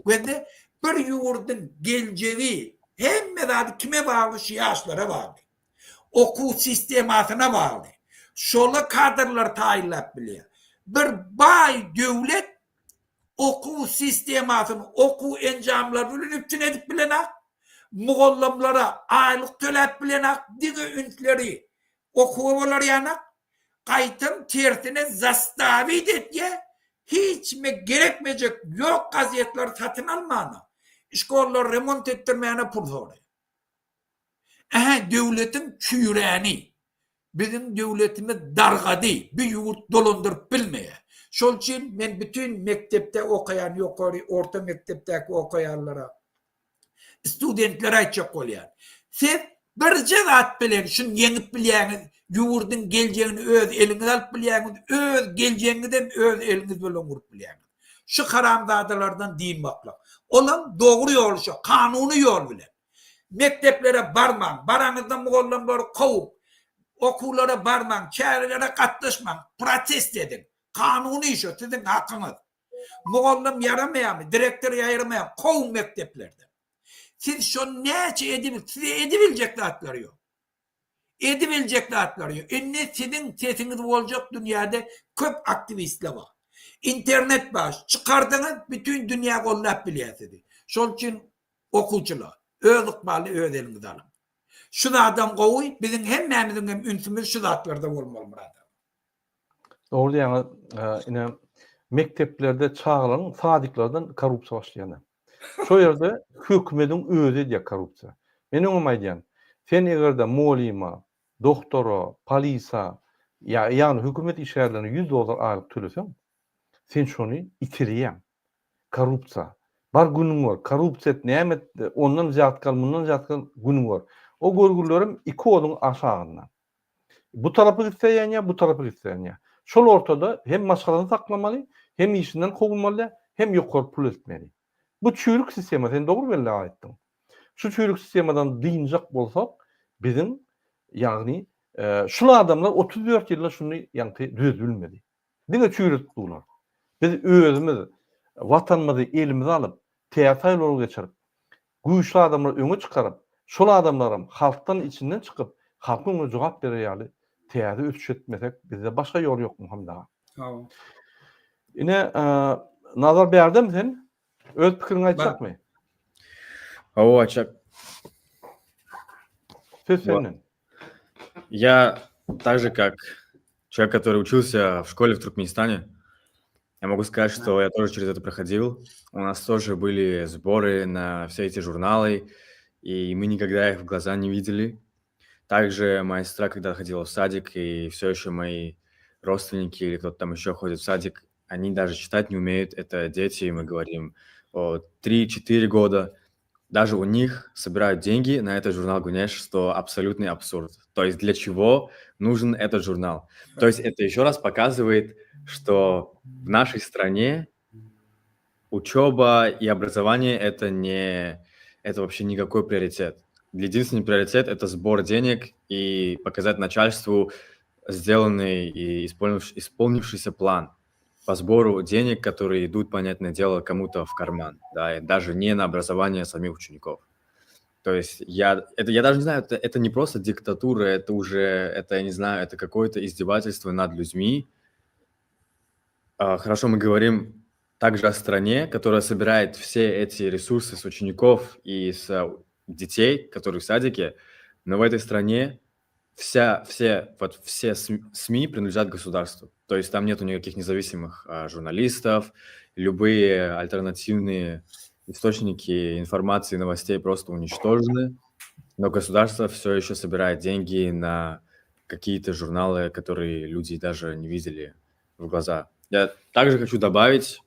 Gözle bir ýurduň geljegi hemme zady kime bagly şu ýaşlara bagly. Okuw sistemasyna bagly. Şola kadrlar taýynlap bilýär. Bir baý döwlet okuw sistemasyny okuw enjamlary bilen üpjün edip bilenak, mugallymlara aýlyk töläp bilenak, diňe ünsleri okuwa bolar ýanak, gaýtam tersine zastawit etýä, hiç kime gerekmejek ýok gazetleri satyn almana, şkollary remont etdirmäne pul soraýar. Ähä döwletiň çüýräni. Biziň döwletimiz dargady, bu ýurt dolandyryp bilmeýär. Şol üçin men bütin mekdepde okaýan ýokary, orta mekdepdäki okaýanlara, studentlere aýtjak bolýan. Siz birje zat bilen şuny ýeňip bilýäňiz, ýurduň geljegini öz eliňize alyp bilýäňiz, öz geljegiňizem öz eliňiz bilen gurup bilýäňiz. Şu haramzadalardan dynmaklyk. Olam dogry ýoly şo, kanuny ýol bilen. Mekdeplere barmaň, baraňyzda mugallymlary kowuň, okuwlara barmaň, çärelere gatnaşmaň, protest ediň. Kanuny şo, siziň hakyňyz. Mugallym ýaramaýarmy, direktor ýaramaýarmy, kowuň mekdeplerden. Siz şony näçe edip, size edibiljek zatlary ýok. Edibiljek zatlary ýok. Indi siziň sesiňiz boljak dünýäde köp aktiwistler bar. Internet bar, çykardyňyz bütin dünýä goldap bilýär sizi. Şol üçin Okuwçylar, öz ykbalyny öz eliňize alyň. Şu zadam gowy, biziň hemmämiziň hem ünsümiz şu zatlarda bolmaly Myrat aga. Dogry diýýäňiz, ine mekdeplerde çagalaryň sadiklerden korrupsiýa başlaýar. Şo ýerde hökümediň özi edýär korrupsiýa. Men öňem aýdýan, sen egerde molyma, doktora, polisa ýa ýagny hökümet işgärlerine 100 dollar aýlyk töleseň, sen şony itereýäň. Korrupsiýa. Bar günüň gör. Korrupsiýa et, näme et, ondan wzýatka al, mundan wzýatka al, günüň gör. O görgülilerem iki oduň aşagynda. Bu tarapa gitse ýanýar, bu tarapa gitse ýanýar. Şol ortada hem maşgalasyny saklamaly, hem işinden kowulmaly, hem ýokary pul eltmeli. Bu çüýrük sistema, sen dogry belläp aýtdyň. Şu çüýrük sistemadan dynjak bolsak, biziň, ýagny, şul adamlar 34 ýylda şuny ýaňky düzedip bilmedi. Diňe çüýredip durlar. Biz özümiz Watanymyzy elimize alyp, täze saýlawlar geçirip, güýçli adamlary öňe çykaryp, şol adamlaram halkdan içinden çykyp, halkyň öňünde jogap berer ýaly täze ösüş etmesek, bizde başga ýol ýok Muhammet aga. Sag bol. Ine, Nazar bärdemi sen? Öz pikiriňi aýtjakmy? Hawa, aýtjak. Söz senden. Я так же, как человек, который учился в школе в Туркменистане, я могу сказать, что я тоже через это проходил. У нас тоже были сборы на все эти журналы, и мы никогда их в глаза не видели. Также моя сестра, когда ходила в садик, и все еще мои родственники или кто-то там еще ходит в садик, они даже читать не умеют. Это дети, мы говорим о 3-4 года. Даже у них собирают деньги на этот журнал "Гунеш", что абсолютный абсурд. То есть для чего нужен этот журнал? То есть это еще раз показывает, что в нашей стране учеба и образование- это не это вообще никакой приоритет. Единственный приоритет- это сбор денег и показать начальству. сделанный и исполнившийся план по сбору денег, которые идут, понятное дело, кому-то в карман, да, и даже не на образование самих учеников. То есть я, это, я даже не знаю, это, это не просто диктатура, это уже, это, я не знаю, это какое-то издевательство над людьми. А, хорошо, мы говорим также о стране, которая собирает все эти ресурсы с учеников и с детей, которые в садике, но в этой стране вся, все, вот все СМИ принадлежат государству. То есть там нету никаких независимых а, журналистов, любые альтернативные источники информации, новостей просто уничтожены, но государство все еще собирает деньги на какие-то журналы, которые люди даже не видели в глаза. Я также хочу добавить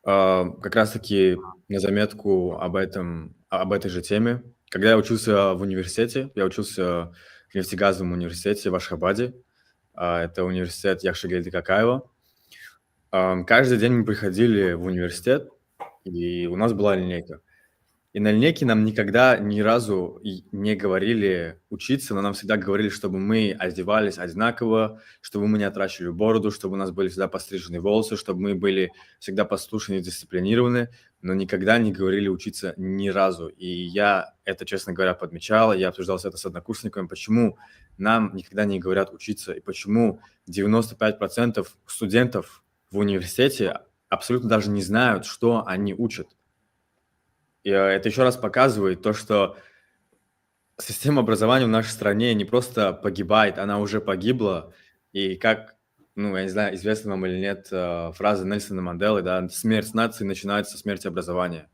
э, как раз-таки на заметку об этом, об этой же теме. Когда я учился в университете, я учился в нефтегазовом университете в Ашхабаде, а, это университет Яхшигельды Какаева. Каждый день мы приходили в университет, и у нас была линейка. И на линейке нам никогда ни разу не говорили учиться, но нам всегда говорили, чтобы мы одевались одинаково, чтобы мы не отращивали бороду, чтобы у нас были всегда пострижены волосы, чтобы мы были всегда послушны и дисциплинированы, но никогда не говорили учиться ни разу. И я это, честно говоря, подмечал, я обсуждал это с однокурсниками, почему нам никогда не говорят учиться, и почему 95% студентов в университете абсолютно даже не знают, что они учат. И э, это еще раз показывает то, что система образования в нашей стране не просто погибает, она уже погибла. И как, ну, я не знаю, известна вам или нет э, фраза Нельсона Манделы, да, смерть нации начинается со смерти образования.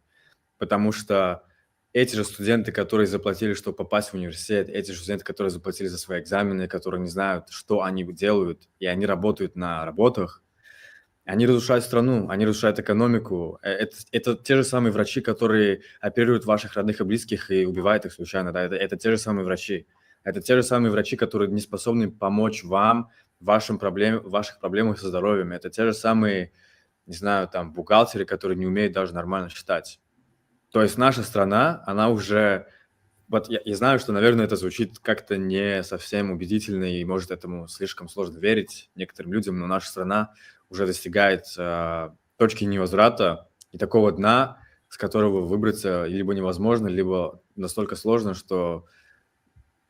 Потому что эти же студенты, которые заплатили, чтобы попасть в университет, эти же студенты, которые заплатили за свои экзамены, которые не знают, что они делают, и они работают на работах, они разрушают страну, они разрушают экономику. Э, это, это те же самые врачи, которые оперируют ваших родных и близких и убивают их случайно. Да? Это, это те же самые врачи. Это те же самые врачи, которые не способны помочь вам в вашем проблем, в ваших проблемах со здоровьем. Это те же самые, не знаю, там, бухгалтеры, которые не умеют даже нормально считать. То есть наша страна, она уже... Вот я, я знаю, что, наверное, это звучит как-то не совсем убедительно, и, может, этому слишком сложно верить некоторым людям, но наша страна уже достигает э, точки невозврата и такого дна, с которого выбраться либо невозможно, либо настолько сложно, что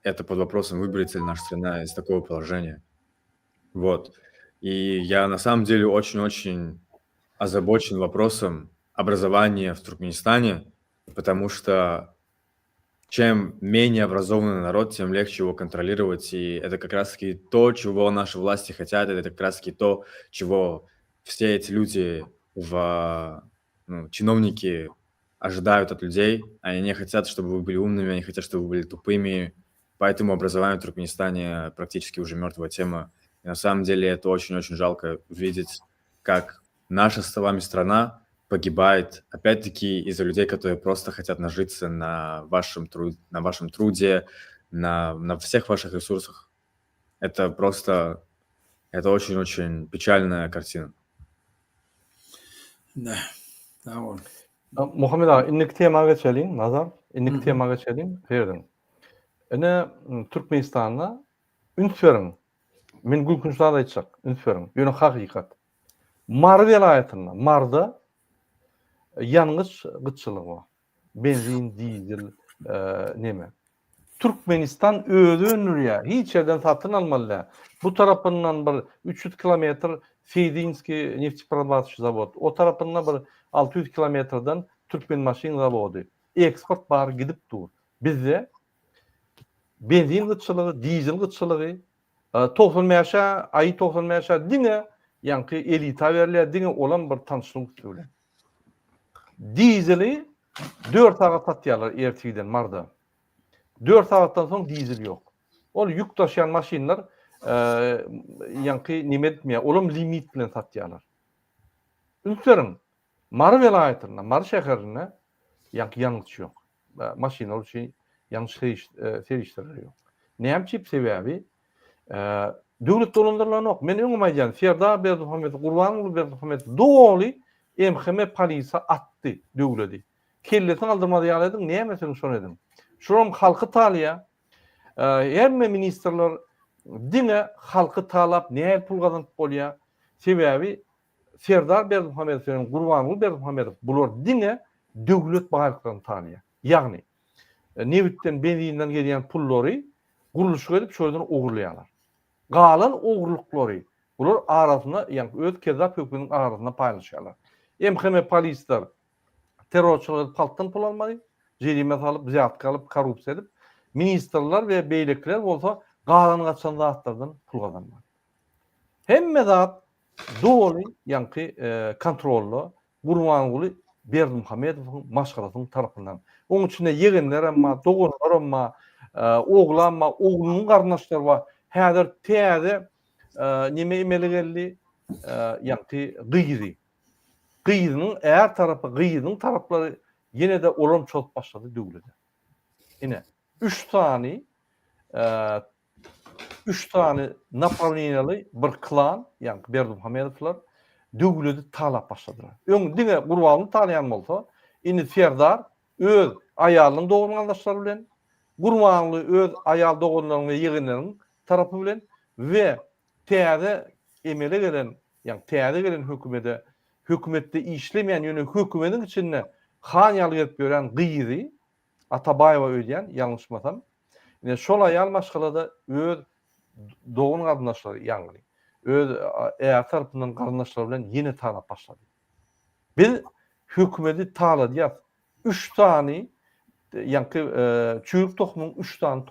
это под вопросом, выберется ли наша страна из такого положения. Вот. И я на самом деле очень-очень озабочен вопросом образования в Туркменистане, потому что чем менее образованный народ, тем легче его контролировать. И это как раз-таки то, чего наши власти хотят, это как раз-таки то, чего все эти люди, в, ну, чиновники ожидают от людей. Они не хотят, чтобы вы были умными, они хотят, чтобы вы были тупыми. Поэтому образование в Туркменистане практически уже мертвая тема. И на самом деле это очень-очень жалко видеть, как наша с вами страна погибает, опять-таки, из-за людей, которые просто хотят нажиться на вашем, труд, на вашем труде, на, на всех ваших ресурсах. Это просто, это очень-очень печальная картина. Да, sag bol. Muhammet aga, indiki tema geçeliň, Nazar. Indiki tema geçeliň, serediň. Ine, Türkmenistanda üns beriň. Men gülkünç zat aýtjak, üns beriň. Ýöne hakykat. Mary welaýatynda, Maryda ýangyç gytçylygy bar. Benzin, dizel, neme. Türkmenistan özi öndürýär. Hiç ýerden satyn almaly däl. Bu tarapyndan bir 300 kilometr Seýdinskiý neftepererabataýjy zawod, o tarapynda bir 600 kilometrden Türkmenmaşyn zawody. Eksport bary gidip dur. Bizde benzin gytçylygy, dizel gytçylygy, 95-e, aýy 95-e diňe ýaňky elita berilýär, diňe olam bir tanyşlygyň üsti bilen. Dizeli 4 sagat satýarlar ertirden Marda. 4 sagatdan soň dizel ýok. Ol ýük daşaýan maşynlar ýaňky neme etmeýär, olam limit bilen satýarlar. Üns beriň, Mary welaýatynda, Mary şäherinde ýaňky ýangyç ýok. Maşynlar üçin ýangyç serişdeleri ýok. Näme üçin? Sebäbi döwlet dolandyrylanok. Men öňem aýdýan, Serdar Berdimuhamedow, Gurbanguly Berdimuhamedow doly MHM polisiýa atdy döwledi. Kellesini galdyrmaz ýaly ediň, näme etseňiz şony ediň. Şularam halky talýar. Hemme ministrler. diňe halky talap nähili pul gazanyp bolýar? Sebäbi Serdar Berdimuhamedow bilen Gurbanguly Berdimuhamedow bular diňe döwlet baýlyklaryny talaýar. Ýagny nebitden, benzinden gelýän pullary gurluşyk edip şo ýerden ogurlaýarlar. Galan ogurlyklary bular arasynda, ýagny öz kezzap höküminiň arasynda paýlaşýarlar. MHM polisler terrorçylyk edip halkdan pul almaly, jerime salyp, wzýatka alyp, korrupsiýa edip, ministrler we beýlekiler bolsa galan-gaçan zatlardan pul gazanmaly. Hemme zat doly ýaňky kontrolda Gurbanguly Berdimuhamedowyň maşgalasynyň tarapyndan. Oň içinde ýegenlerem bar, doganlaram bar, oglam bar, oglunyň garyndaşlary bar. Häzir täze neme emele geldi, ýaňky gyzy. Gyzynyň är tarapy, gyzynyň taraplary ýene-de olam çozup başlady döwlete. Ine, üç sany üç sany naprawleniýaly bir klan, ýagny Berdimuhamedowlar döwleti talap başladylar. Öň diňe Gurbanguly talaýan bolsa, indi Serdar öz aýalynyň dogan-garyndaşlary bilen, Gurbanguly öz aýal doganlarynyň we ýegenleriniň tarapy bilen we täze emele gelen, ýagny täze gelen hökümede, hökümetde işlemeýän, ýöne hökümediň içinde han ýaly gezip ýören gyzy Atabaýewa öýdýän, ýalňyşmasam. Ine, şol aýal maşgala-da öz dogan-garyndaşlary, ýagny öz äri tarapyndan garyndaşlary bilen ýene talap başlady. Biz hökümeti taladýas. Üç sany, ýaňky çüýrük tohumyň üç sany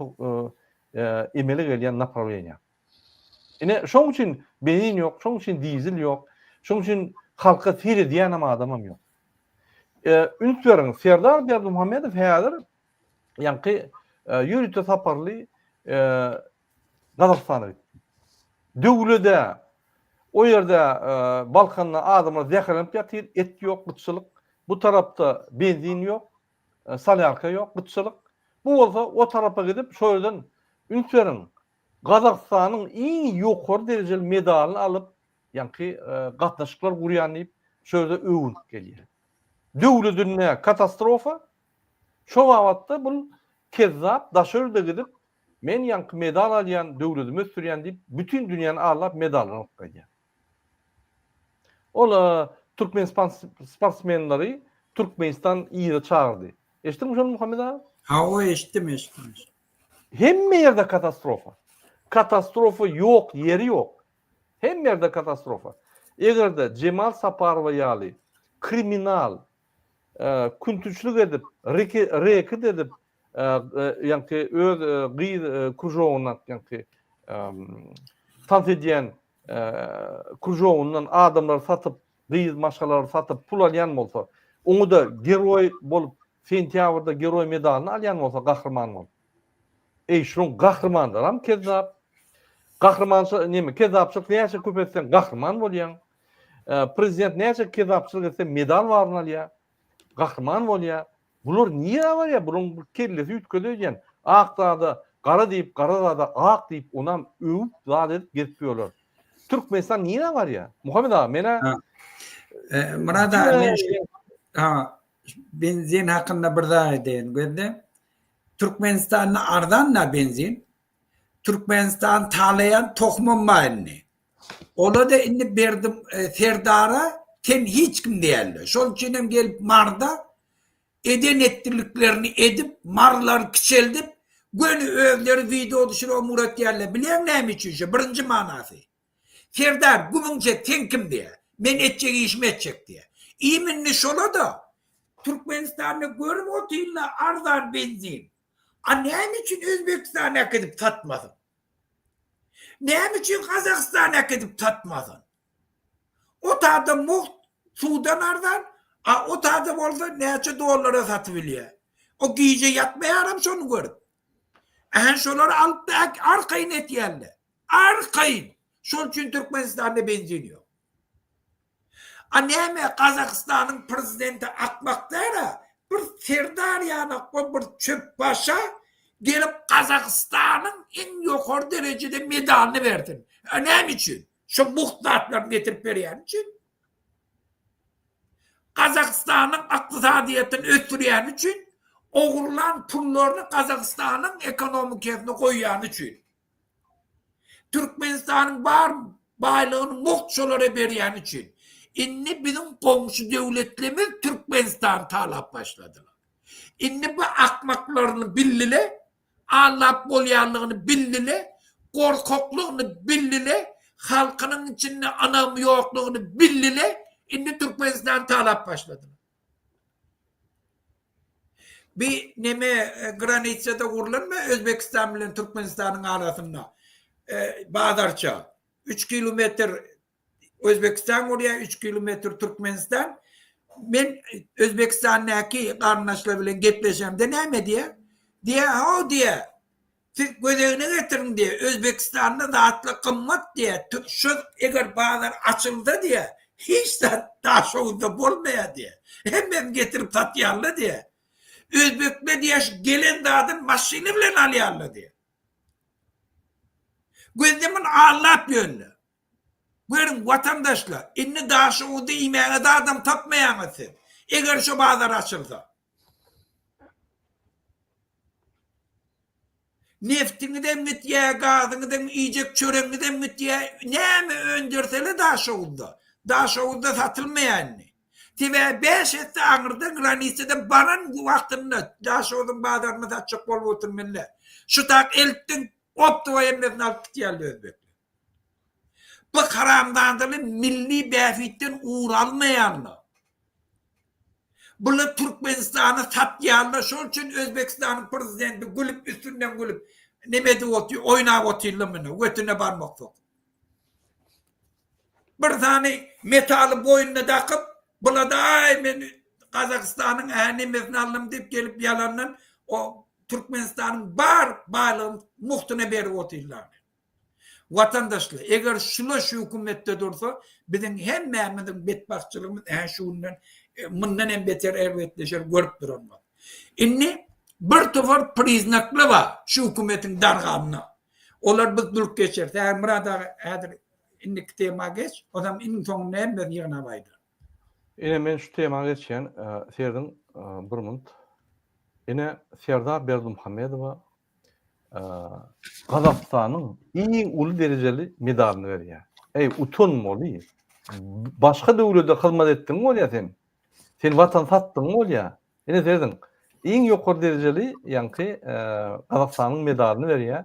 emele gelýän naprawleniýa. Ine, şoň üçin benzin ýok, şoň üçin dizel ýok, şoň üçin halka seredýänem adamam ýok. Üns beriň, Serdar Berdimuhamedow häzir ýaňky ýörite saparly Gazagystana gitdi. Döwlede o ýerde Balkanda adamlar zäherlenip ýatyr, et ýok, gytçylyk. Bu tarapda benzin ýok, solýarka ýok, gytçylyk. Bu bolsa o tarapa gidip, şo ýerden üns beriň, Gazagystanyň iň ýokary derejeli medalyny alyp, ýaňky gatnaşyklar gurýan diýip, şo ýerde öwünip gelýär. Döwledinde katastrofa, şo babatda bul kezzap daşary ýurda gidip, men ýaňky medal alýan, döwledimi ösdürýän diýip, bütin dünýäni aldap medallary alyp gaýdýar. Ol türkmen sportsmenleri Türkmenistan yza çagyrdy. Eşitdiňmi şony Muhammet aga? Hawa eşitdim, eşitdim. Hemme ýerde katastrofa. Katastrofa ýok ýeri ýok. Hemme ýerde katastrofa. Eger-de Jemal Saparowa ýaly kriminal küntüçlik edip, reket edip, ýaňky öz gyz kružogyndan ýaňky tans edýän kružogyndan adamlary satyp, gyz maşgalalary satyp pul alýan bolsa, oňa-da geroý bolup sentýabrda geroý medalyny alýan bolsa gahryman bolup. Eý şunuň gahrymanlaram kezzap. Gahrymança neme kezzapçylyk näçe köp etseň gahryman bolýaň. Prezident näçe kezzapçylyk etse medal baryny alýar. Gahryman bolýar. Bular nirä barýar? Bularyň bir kellesi üýtgedi öýdýän. Ak zada gara diýip, gara zada ak diýip, onam öwüp, zat edip gezip ýörler. Türkmenistan nirä barýar? Muhammet aga, men-ä Myrat aga, men ha, benzin hakynda bir zat aýdaýyn. Gözle. Türkmenistanda arzan-da benzin. Türkmenistan talaýan tohumam bar indi. Ola-da indi Berdi Serdara sen hiç kim däldi. Şol üçin hem gelip Marda eden etdiliklerini edip, Marlary kiçeldip, göni özleri wideo düşürip ugratýarlar. Bilýäňmi näme üçin şo? Birinji manasy. Serdar, gümüň çek, sen kim diýýär. Men etjek işimi etjek diýýär. Im indi şola-da Türkmenistanda görüp otyrlar arzan benzin. A näme üçin Özbegistana äkidip satmasyn? Näme üçin Gazagystana äkidip satmasyn? O taýda mugt suwdan arzan, a o taýda bolsa näçe dollara satybilýär. O gije ýatmaýaram şony görüp. Ähä şolary alyp-da arkaýyn etýärler. Arkaýyn. Şol üçin Türkmenistanda benzin ýok. A näme Gazagystanyň prezidenti akmak däl-a, bir serdar ýanak we bir çöpbaşa gelip Gazagystanyň iň ýokary derejede medalyny bersin. A näme üçin? Şo mugt zatlaryny getirip berýäni üçin. Gazagystanyň ykdysadyýetini ösdürýäni üçin, ogurlan pullaryny Gazagystanyň ekonomikasyna goýýany üçin. Türkmenistanyň bar baýlygyny mugt şolara berýäni üçin. Indi biziň goňşy döwletlerimiz Türkmenistany talap başladylar. Indi bu akmaklaryny bildile, Aldap bolýanlygyny bildile, gorkaklygyny bildile, halkynyň içinde ynam ýoklugyny bildile, indi Türkmenistany talap başladylar. Bi neme granitsada gurlanmy Özbekistan bilen Türkmenistanyň arasynda bazarça 3 kilometr Özbekistan gurýar, 3 kilometr Türkmenistan. Men Özbekistandaky garyndaşlar bilen gepleşemde näme diýýär? Diýýär, haw diýýär. Siz göz öňüne getiriň diýýär. Özbekistanda zatlar gymmat diýýär. Şu eger bazar açylsa diýýär, hiç zat Daşoguzda bolmaýar diýýär. Hemmesini getirip satýarlar diýýär. Özbekler diýýär, şu gelen zadyny maşyny bilen alýarlar diýýär. Gözde muny aldap ýörler. Görüň, watandaşlar, indi Daşoguzda iýmäge zadam tapmaýaňyz siz, eger şo bazar açylsa. Neftiňizem gitýär, gazyňyzam, iýjek çöregiňizem gitýär. Näme öndürsele Daşoguzda, Daşoguzda satylmaýar indi. Sebäbi bäş esse aňyrda granisada baran wagtynda Daşoguzyň bazaryna satjak bolup oturmelle. Şu tak eltdiň, optowa hemmesini alyp gitýärler özbekler. Bu haramzadalar milli bähbitden ugur almaýarlar. Bular Türkmenistany satýarlar, şol üçin Özbekistanyň prezidenti gülüp üstünden gülüp neme edip otyr, oýnap otyrlar muny, götüne barmak sokup. Bir sany metaly boýnuna dakyp, bulada aý men Gazagystanyň ä nemesini aldym diýip gelip ýalandan o Türkmenistanyň bar baýlygyny mugtuna berip otyrlar. Watandaşlar, eger şular şu hökümetde dursa, biziň hemmämiziň betbagtçylygymyz ä şu günden mundan hem beter erbetleşer görüp duranlar. Indi bir topar priznaklar bar şu hökümetiň darganyna. Olar biz durup geçeris. Häzir Myrat aga häzir indiki tema geç. Onam iň soňunda hemmesini ýygnap aýdar. Ine men şu tema geçýän Serdiň bir munt. Ine Serdar Berdimuhamedowa Gazagystanyň iň uly derejeli medalyny berýär. Eý utanmaly. Başga döwlede hyzmat etdiň bolýa sen. Sen watan satdyň bolýa. Ine serediň, iň ýokary derejeli ýaňky Gazagystanyň medalyny berýär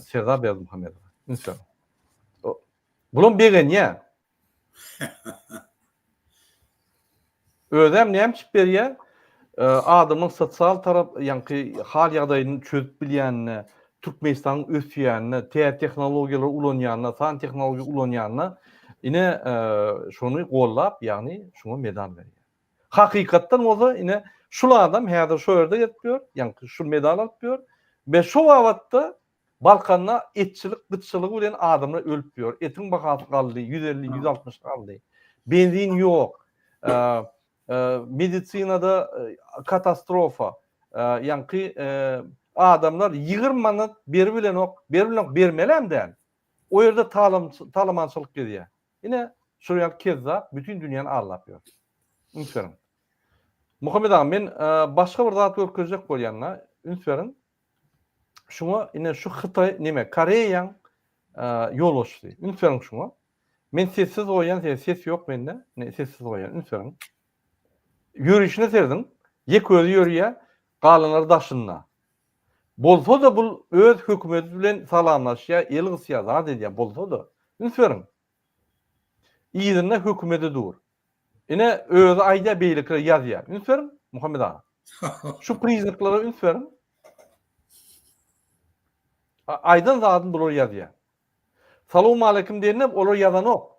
Serdar Berdimuhamedowa. Üns beriň. Bulam begenýär. Özem näme üçin berýär? Adamyň sosial tarap, ýaňky hal ýagdaýyny çözüp bilýänine, Türkmenistanyň ösýänine, täze tehnologiýalary ulanýanyna, san tehnologiýa ulanýanyna ine şony gollap, ýagny şuňa medal berýär. Hakykatdan bolsa ine şul adam häzir şo ýerde gezip ýör, ýaňky şu medal alyp ýör we şo babatda Balkanda etçilik gytçylygy bilen adamlar ölüp ýör. Etiň bahasy galdy, 150, 160 galdy. Benzin ýok. Medisinada katastrofa. Ýaňky adamlar 20 manat beribilenok, beribilenok bermelem däl. O ýerde talamançylyk gezýär. Ine, şol ýaly kezzap bütin dünýäni aldap ýör. Üns beriň. Muhammet aga, men başga bir zat görkezjek bolýan-da, üns beriň. Şuňa ine şu Hytaý, neme, Koreýaň ýolbaşçysy. Üns beriň şuňa. Men sessiz goýýan, sebäbi ses ýok mende. Ine sessiz goýýan, üns beriň. Ýörişine serediň. Ýek özi ýörýär, galanlary daşynda. Bolsa-da bul öz hökümeti bilen salamlaşýar, el gysýar, zat edýär, bolsa-da. Üns beriň. Yzynda hökümeti dur. Ine, özi aýdýar, beýlekiler ýazýar. Üns beriň, Muhammet aga. Şu priznaklara üns beriň. Aýdan zadyny bular ýazýar. Salowmaleýkim diýende olar ýazanok.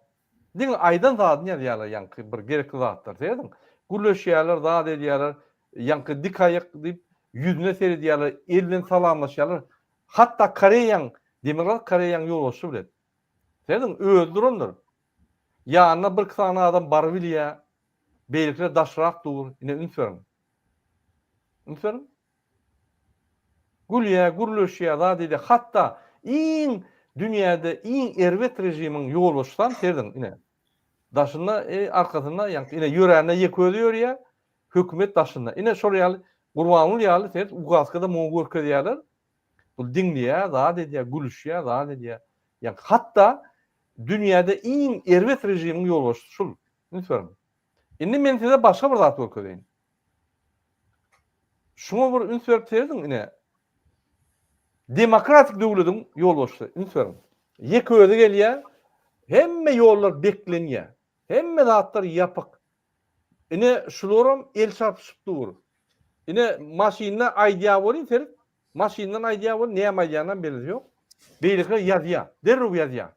Diňe aýdan zadyny ýazýarlar ýaňky bir gerekli zatlar. Serediň. Gürleşýärler, zat edýärler. Ýaňky dik aýak diýip ýüzüne seredýärler, el bilen salamlaşýarlar. Hatda Koreýaň, Demirgazyk Koreýaň ýolbaşçysy bilen. Serediň, özi durandyr. Ýanyna birki sany adam barybilýär. Beýlekiler daşrak dur. Ine üns beriň. Üns beriň. Gülýär, gürleşýär, zat edýär. Hatda iň dünýäde iň erbet režimiň ýolbaşçysam serediň, ine. Daşynda, e, arkasynda, ýaňky ine ýörände ýeke özi ýörýär, hökümet daşynda. Ine şol ýaly Gurbanguly ýaly seret, ukazkada muňa görkezýärler. Bu diňleýär, zat edýär, gülüşýär, zat edýär. Ýa hatda dünýäde iň erbet režimiň ýolbaşçysy şul. Üns beriň. Indi men size başga bir zat görkezeýin. Şuňa bir üns berip serediň ine. Demokratik döwlediň ýolbaşçysy, üns beriň. Ýeke özi gelýär, hemme ýollar beklenýär. Hemme zatlar ýapyk. Ine şularam el çarpyşyp dur. Ine maşynda aýdýar welin seret, maşyndan aýdýar welin näme aýdýanynam belgisi ýok. Beýlekiler ýazýar, derrew ýazýar.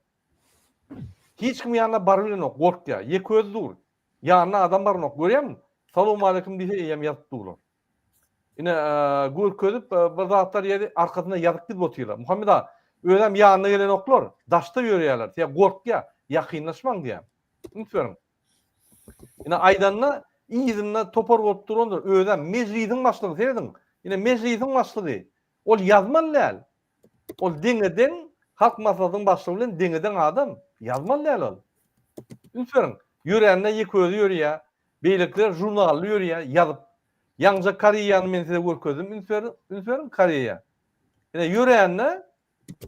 Hiç kim ýanyna barybilenok, gorkýar. Ýeke özi dur. Ýanyna adam baranok, görýäňmi? Salowmaleýkim diýse eýýäm ýazyp durlar. Ine, görkezip bir zatlar ýeri arkasynda ýazyp gidip otyrlar. Muhammet aga, özem ýanyna gelenoklar, daşda ýörýärler. Sebäbi gorkýar, ýakynlaşmaň diýýär. Üns beriň. Ine aýdanda yzynda topar bolup durandyr. Özem mejlisiň başlygy serediň. Ine mejlisiň başlygy. Ol ýazmaly däl. Ol deňe-deň Halk Maslahatynyň başlygy bilen deňe-deň adam. Ýazmaly däl ol. Üns beriň. Ýörände ýeke özi ýörýär. Beýlekiler žurnally ýörýär, ýazyp. Ýaňja Koreýany men size görkezdim. Üns beriň, üns beriň Koreýa. Ine ýörände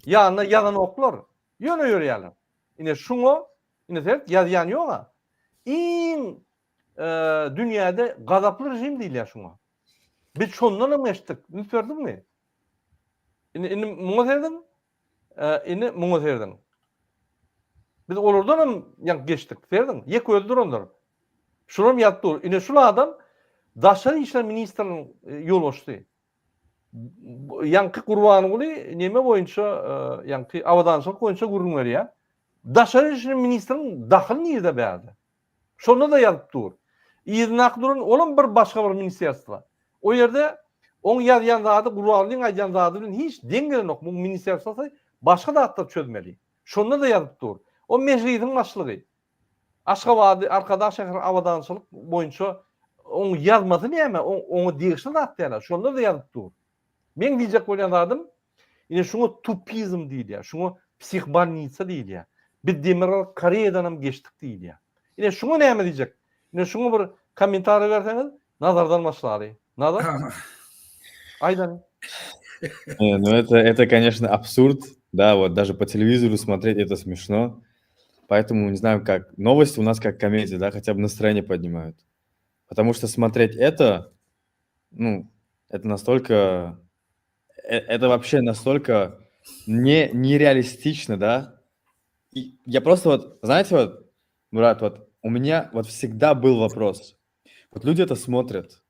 ýanyna ýazanoklar. Ýöne ýörýärler. Ine şuňa, ine seret ýazýan ýog-a. Iň dünýäde gazaply režim diýilýär şuňa. Biz şondan hem geçdik. Üns berdiňmi? Indi indi muňa serediň. Indi muňa serediň. Biz olardan hem ýaňky geçdik. Serediň, ýeke özi durandyr. Şular hem ýazyp dur. Ine şul adam Daşary işler ministriniň e, ýolbaşçysy. Ýaňky Gurbanguly neme boýunça, e, ýaňky abadançylyk boýunça gürrüň berýär. Daşary işler ministriniň dahyly nirde bärde? Şonda-da ýazyp dur. Yzyndaky duran olam bir başga bir ministerstwo. O ýerde oň ýazýan zady Gurbangulyň aýdýan zady bilen hiç deň gelenok. Muň ministerstwosy başga zatlar çözmeli. Şonda-da ýazyp dur. O mejlisiň başlygy. Aşgabady, Arkadag şäheri abadançylyk boýunça oň ýazmasy näme? Oňa degişli zat däl-ä. Şonda-da ýazyp dur. Meň diýjek bolýan zadym, ine şuňa tupizm diýilýär, şuňa psihbolnitsa diýilýär. Biz Demirgazyk Koreýadan hem geçdik diýilýär. Ine şuňa näme diýjek? Ine şuňa bir kommentariý berseňiz, Nazardan başlaly. Nazar? Aýdany. Не, ну это, это, конечно, абсурд, да, вот даже по телевизору смотреть это смешно, поэтому, не знаю, как, новости у нас как комедия, да, хотя бы настроение поднимают, потому что смотреть это, ну, это настолько, э, это вообще настолько не, нереалистично, да. И я просто вот, знаете, вот, Мурат, вот у меня вот всегда был вопрос. Вот люди это смотрят,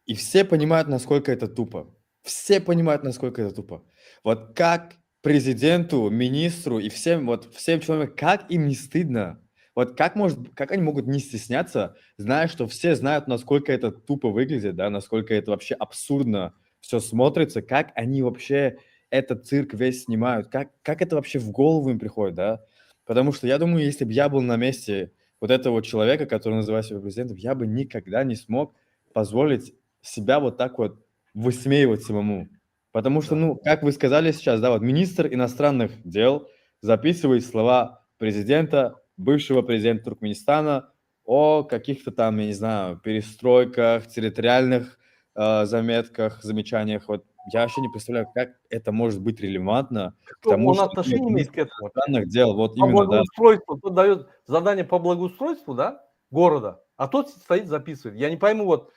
и все понимают, насколько это тупо. Все понимают, насколько это тупо. Вот как президенту, министру и всем, вот всем человекам, как им не стыдно? Вот как, может, как они могут не стесняться, зная, что все знают, насколько это тупо выглядит, да, насколько это вообще абсурдно все смотрится, как они вообще этот цирк весь снимают, как, как это вообще в голову им приходит, да? Потому что я думаю, если бы я был на месте вот этого человека, который называет себя президентом, я бы никогда не смог позволить себя вот так вот высмеивать самому. Потому что, ну, как вы сказали сейчас, да, вот министр иностранных дел записывает слова президента, бывшего президента Туркменистана о каких-то там, я не знаю, перестройках, территориальных э, заметках, замечаниях. Вот я вообще не представляю, как это может быть релевантно к тому, он что отношение имеет к этому. иностранных дел. Вот По именно, да. благоустройству, тот дает задание по благоустройству, да, города, а тот стоит записывает. Я не пойму, вот,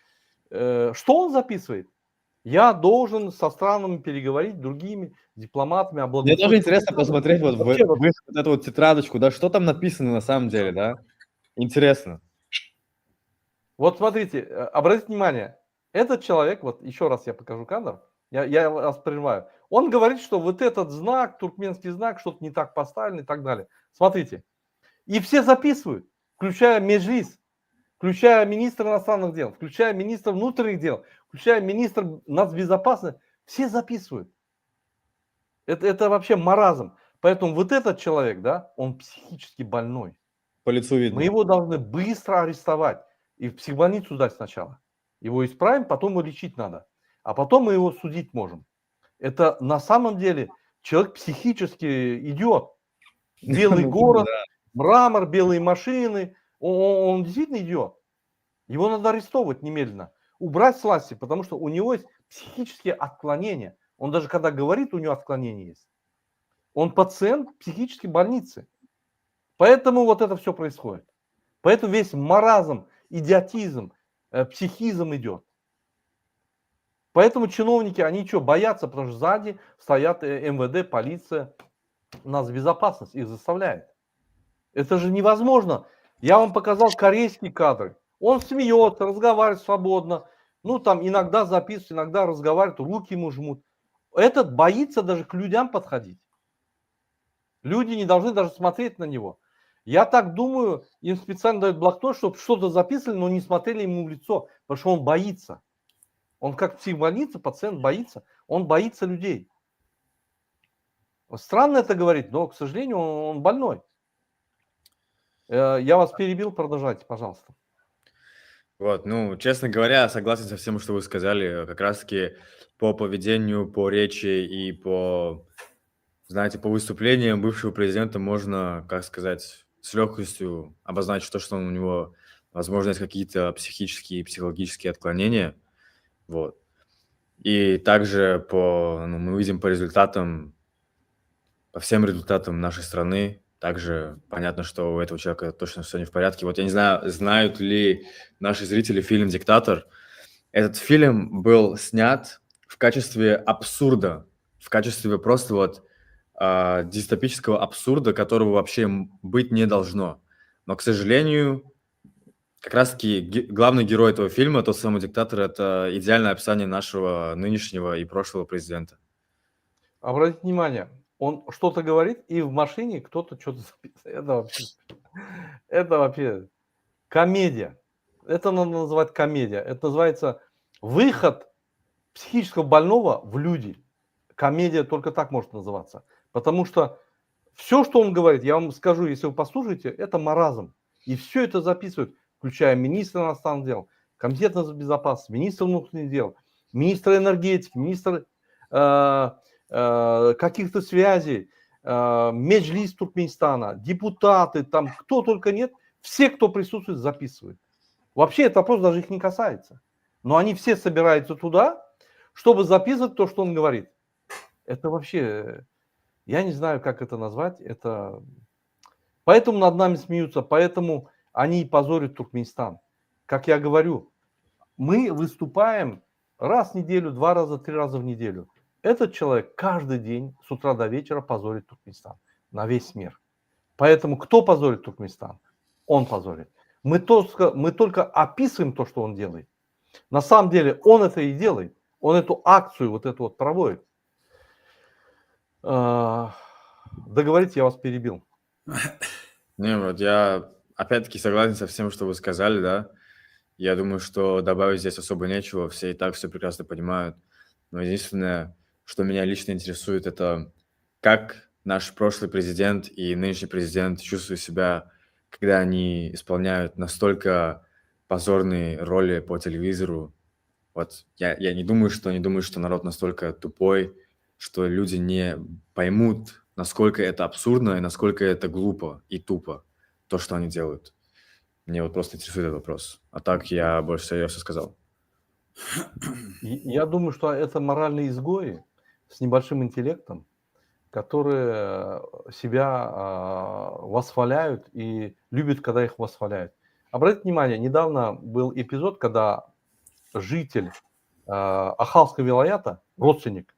э, что он записывает? Я должен со странами переговорить, другими дипломатами о Мне тоже благоустройстве. интересно посмотреть вот в, Вообще, вот в их вот эту вот тетрадочку, да, что там написано на самом деле, да? Интересно. Вот смотрите, э, обратите внимание, этот человек, вот еще раз я покажу кадр, я, я вас прерываю, он говорит, что вот этот знак, туркменский знак, что-то не так поставлен и так далее. Смотрите, и все записывают, включая Межлис, включая министра иностранных дел, включая министра внутренних дел, включая министра нацбезопасности, все записывают. Это, это вообще маразм. Поэтому вот этот человек, да, он психически больной. По лицу видно. Мы его должны быстро арестовать и в психбольницу сдать сначала. Его исправим, потом его лечить надо. А потом мы его судить можем. Это на самом деле человек психически идет. Белый Ну, город, да. мрамор, белые машины. Он, он, он действительно идет. Его надо арестовывать немедленно. Убрать с власти, потому что у него есть психические отклонения. Он даже когда говорит, у него отклонения есть. Он пациент психической больницы. Поэтому вот это все происходит. Поэтому весь маразм, идиотизм, э, психизм идет. Поэтому чиновники, они что, боятся, потому что сзади стоят э, МВД, полиция, нас безопасность их заставляет. Это же невозможно. Я вам показал корейские кадры. Он смеется, разговаривает свободно. Ну, там иногда записывает, иногда разговаривает, руки ему жмут. Этот боится даже к людям подходить. Люди не должны даже смотреть на него. Я так думаю, им специально дают блокнот, чтобы что-то записывали, но не смотрели ему в лицо, потому что он боится. Он как в психбольнице, пациент боится. Он боится людей. Странно это говорить, но, к сожалению, он, он больной. Э, я вас перебил, продолжайте, пожалуйста. Вот, ну, честно говоря, согласен со всем, что вы сказали. Как раз-таки по поведению, по речи и по, знаете, по выступлениям бывшего президента можно, как сказать, с легкостью обозначить то, что у него, возможно, есть какие-то психические и психологические отклонения. Вот. И также по, ну, мы видим по результатам, по всем результатам нашей страны, также понятно, что у этого человека точно все не в порядке. Вот я не знаю, знают ли наши зрители фильм «Диктатор». Этот фильм был снят в качестве абсурда, в качестве просто вот э, дистопического абсурда, которого вообще быть не должно. Но, к сожалению, как раз-таки главный герой этого фильма, тот самый диктатор, это идеальное описание нашего нынешнего и прошлого президента. Обратите внимание, он что-то говорит, и в машине кто-то что-то записывает. Это вообще, это вообще комедия. Это надо называть комедия. Это называется выход психического больного в люди. Комедия только так может называться. Потому что все, что он говорит, я вам скажу, если вы послушаете, это маразм. И все это записывают, включая министра иностранных дел, комитет безопасности, министра внутренних дел, министра энергетики, министра э, э, каких-то связей, э, Меджлис Туркменистана, депутаты, там кто только нет, все, кто присутствует, записывают. Вообще этот вопрос даже их не касается. Но они все собираются туда, чтобы записывать то, что он говорит. Это вообще, я не знаю, как это назвать. Это... Поэтому над нами смеются, поэтому они и позорят Туркменистан. Как я говорю, мы выступаем раз в неделю, два раза, три раза в неделю. Этот человек каждый день с утра до вечера позорит Туркменистан на весь мир. Поэтому кто позорит Туркменистан? Он позорит. Мы только, мы только описываем то, что он делает. На самом деле он это и делает. Он эту акцию вот эту вот проводит. А, договорите, я вас перебил. Не, вот я опять-таки согласен со всем, что вы сказали, да. Я думаю, что добавить здесь особо нечего, все и так все прекрасно понимают. Но единственное, что меня лично интересует, это как наш прошлый президент и нынешний президент чувствуют себя, когда они исполняют настолько позорные роли по телевизору. Вот я, я не думаю, что они думают, что народ настолько тупой, что люди не поймут, насколько это абсурдно и насколько это глупо и тупо, то, что они делают. Мне вот просто интересует этот вопрос. А так я больше я все сказал. Я думаю, что это моральные изгои с небольшим интеллектом, которые себя а, восхваляют и любят, когда их восхваляют. Обратите внимание, недавно был эпизод, когда житель а, Ахалского вилаята, родственник,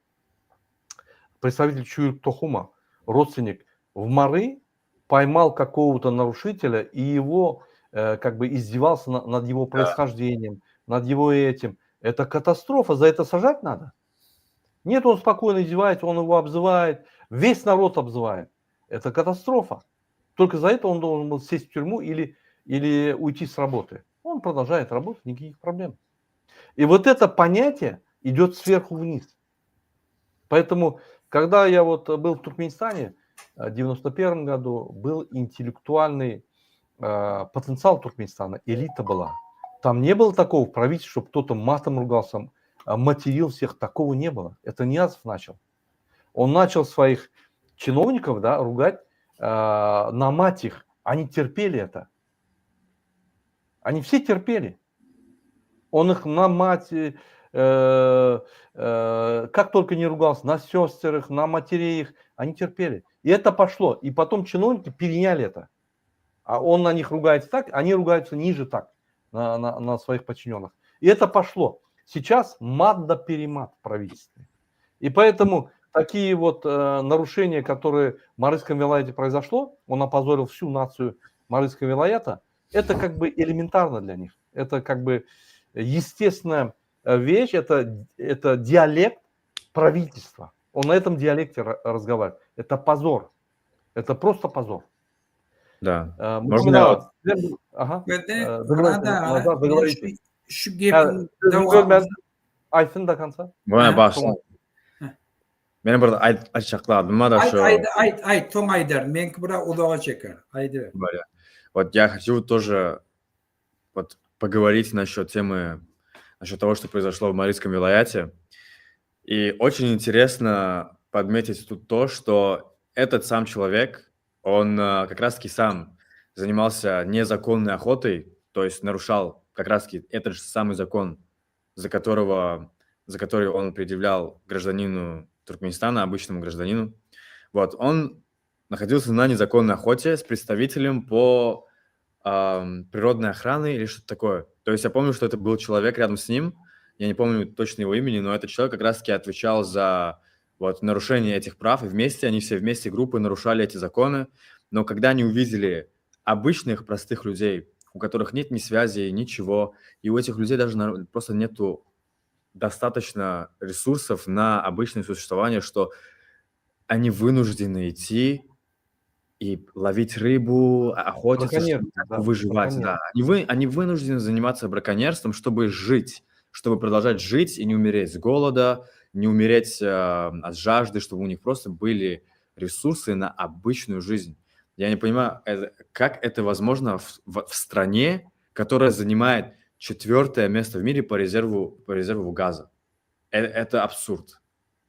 представитель Чуюк-Тохума, родственник в Мары, поймал какого-то нарушителя и его э, как бы издевался над его происхождением, над его этим. Это катастрофа, за это сажать надо. Нет, он спокойно издевается, он его обзывает, весь народ обзывает. Это катастрофа. Только за это он должен был сесть в тюрьму или, или уйти с работы. Он продолжает работать, никаких проблем. И вот это понятие идет сверху вниз. Поэтому, когда я вот был в Туркменистане в 91 году, был интеллектуальный э, потенциал Туркменистана, элита была. Там не было такого в правительстве, чтобы кто-то матом ругался, материл всех, такого не было. Это Ниязов начал. Он начал своих чиновников да, ругать э, на мать их. Они терпели это. Они все терпели. Он их на мать, э, э, э, как только не ругался, на сестер их, на матерей их, они терпели. И это пошло. И потом чиновники переняли это. А он на них ругается так, они ругаются ниже так, на, на, на своих подчиненных. И это пошло. Сейчас мат да перемат в правительстве. И поэтому такие вот э, нарушения, которые в Марыском вилаяте произошло, он опозорил всю нацию Марыского вилаята, это как бы элементарно для них. Это как бы естественная э, вещь, это, это диалект правительства. Он на этом диалекте разговаривает. Это позор. Это просто позор. Да. Э, Можно я вот- Ага. Ve Э, Назар, договорите. Şu gepiň Ben aýtsyn до конца. Bana başla. Heh. Meni bir aýt açykladym da Aýt şu. aýt aýt aýt soň aýdar. Meňki biraz uzaga çeker. Aýdy. Говоря. Вот я хочу тоже вот поговорить насчет темы, насчет того, что произошло в Марийском вилаяте. И очень интересно подметить тут то, что этот сам человек, он э, как раз-таки сам занимался незаконной охотой, то есть нарушал как раз-таки этот же самый закон, за которого, за который он предъявлял гражданину Туркменистана, обычному гражданину. Вот, он находился на незаконной охоте с представителем по ам, природной охраны или что-то такое. То есть я помню, что это был человек рядом с ним, я не помню точно его имени, но этот человек как раз-таки отвечал за вот, нарушение этих прав, и вместе, они все вместе, группы, нарушали эти законы. Но когда они увидели обычных простых людей, у которых нет ни связи, ничего, и у этих людей даже на- просто нету достаточно ресурсов на обычное существование, что они вынуждены идти и ловить рыбу, а- охотиться, чтобы Браконьерство, как-то да, выживать, да. Они, вы, они вынуждены заниматься браконьерством, чтобы жить, чтобы продолжать жить и не умереть с голода, не умереть э, от жажды, чтобы у них просто были ресурсы на обычную жизнь. Я не понимаю, это- как это возможно в, в- в стране, которая занимает четвертое место в мире по резерву, по резерву газа. Э, Это абсурд.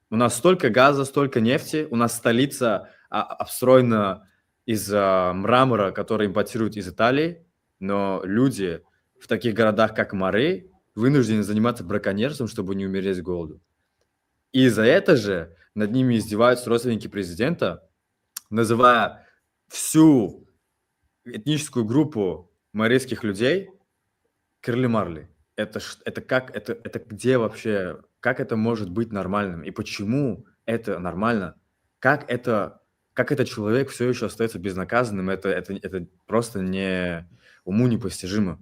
У нас столько газа, столько нефти, у нас столица а, обстроена из а, мрамора, который импортируют из Италии, но люди в таких городах, как Мары, вынуждены заниматься браконьерством, чтобы не умереть с голоду. И за это же над ними издеваются родственники президента, называя всю этническую группу марийских людей Кирли-Марли. Это, ш- это как, это, это где вообще, как это может быть нормальным? И почему это нормально? Как это, как этот человек все еще остается безнаказанным? Это, это, это просто не, уму непостижимо.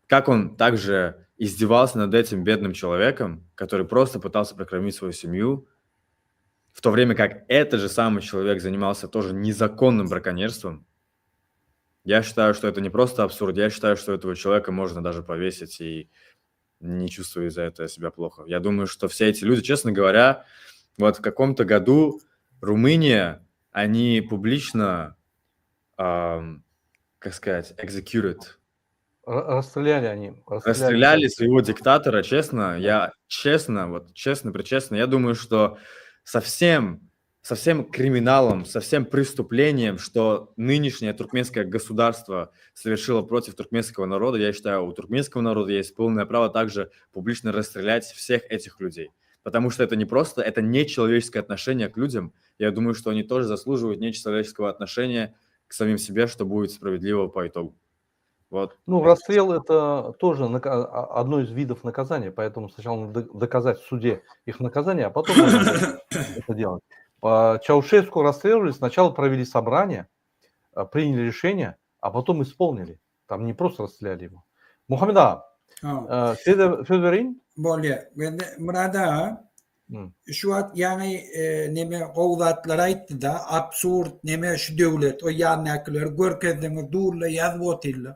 Как он также издевался над этим бедным человеком, который просто пытался прокормить свою семью, в то время как этот же самый человек занимался тоже незаконным браконьерством, я считаю, что это не просто абсурд, я считаю, что этого человека можно даже повесить и не чувствую из-за этого себя плохо. Я думаю, что все эти люди, честно говоря, вот в каком-то году Румыния, они публично, ам, как сказать, executed, Р- Расстреляли они. расстреляли своего диктатора, честно, я честно, вот честно, причестно, я думаю, что со всем, со всем криминалом, со всем преступлением, что нынешнее туркменское государство совершило против туркменского народа, я считаю, у туркменского народа есть полное право также публично расстрелять всех этих людей. Потому что это не просто, это нечеловеческое отношение к людям. Я думаю, что они тоже заслуживают нечеловеческого отношения к самим себе, что будет справедливо по итогу. Вот. Ну, расстрел это тоже нака- а- одно из видов наказания, поэтому сначала надо доказать в суде их наказание, а потом можно будет это делать. А, Чаушеску расстреливали, сначала провели собрание, а, приняли решение, а потом исполнили. Там не просто расстреляли его. Мухаммеда, Ha. Федорин, Bolýar. Ve Murad aga şu wagt ýaňy e, neme gowy zatlar aýtdy da, absurd neme şu döwlet o ýandakylar görkezdiňiz durla ýazyp otyrlar.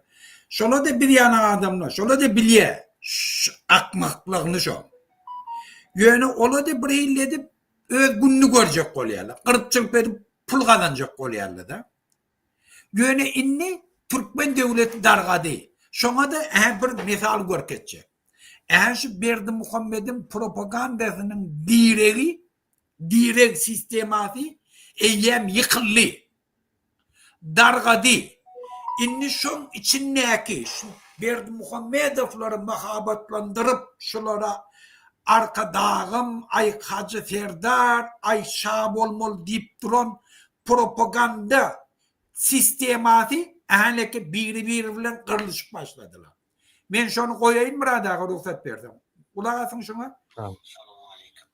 Şola da bilýän adamlar, şola da bilýär şu akmaklygyny şo. Ýöne ola da bir hil edip öz gününi görjek bolýarlar. Gyryp çyryp edip pul gazanjak bolýarlar da. Ýöne indi türkmen döwleti dargady. Şoňa da ähä bir mysal görkezjek. Ähä şu Berdimuhamediň propagandasynyň diregi, direg sistemasy eýýäm ýykyldy. Dargady. Indi şoň içindäki şu Berdimuhamedowlary mahabatlandyryp şulara. Arkadagym, aý Hajy Serdar, aý şa bolmaly diýip duran propaganda sistemasy häleki biri-biri bilen gyrlyşyp başladylar. Men şony goýaýyn Myrat aga rugsat berseň. Gulak asyň şuňa. Salowmaleýkim.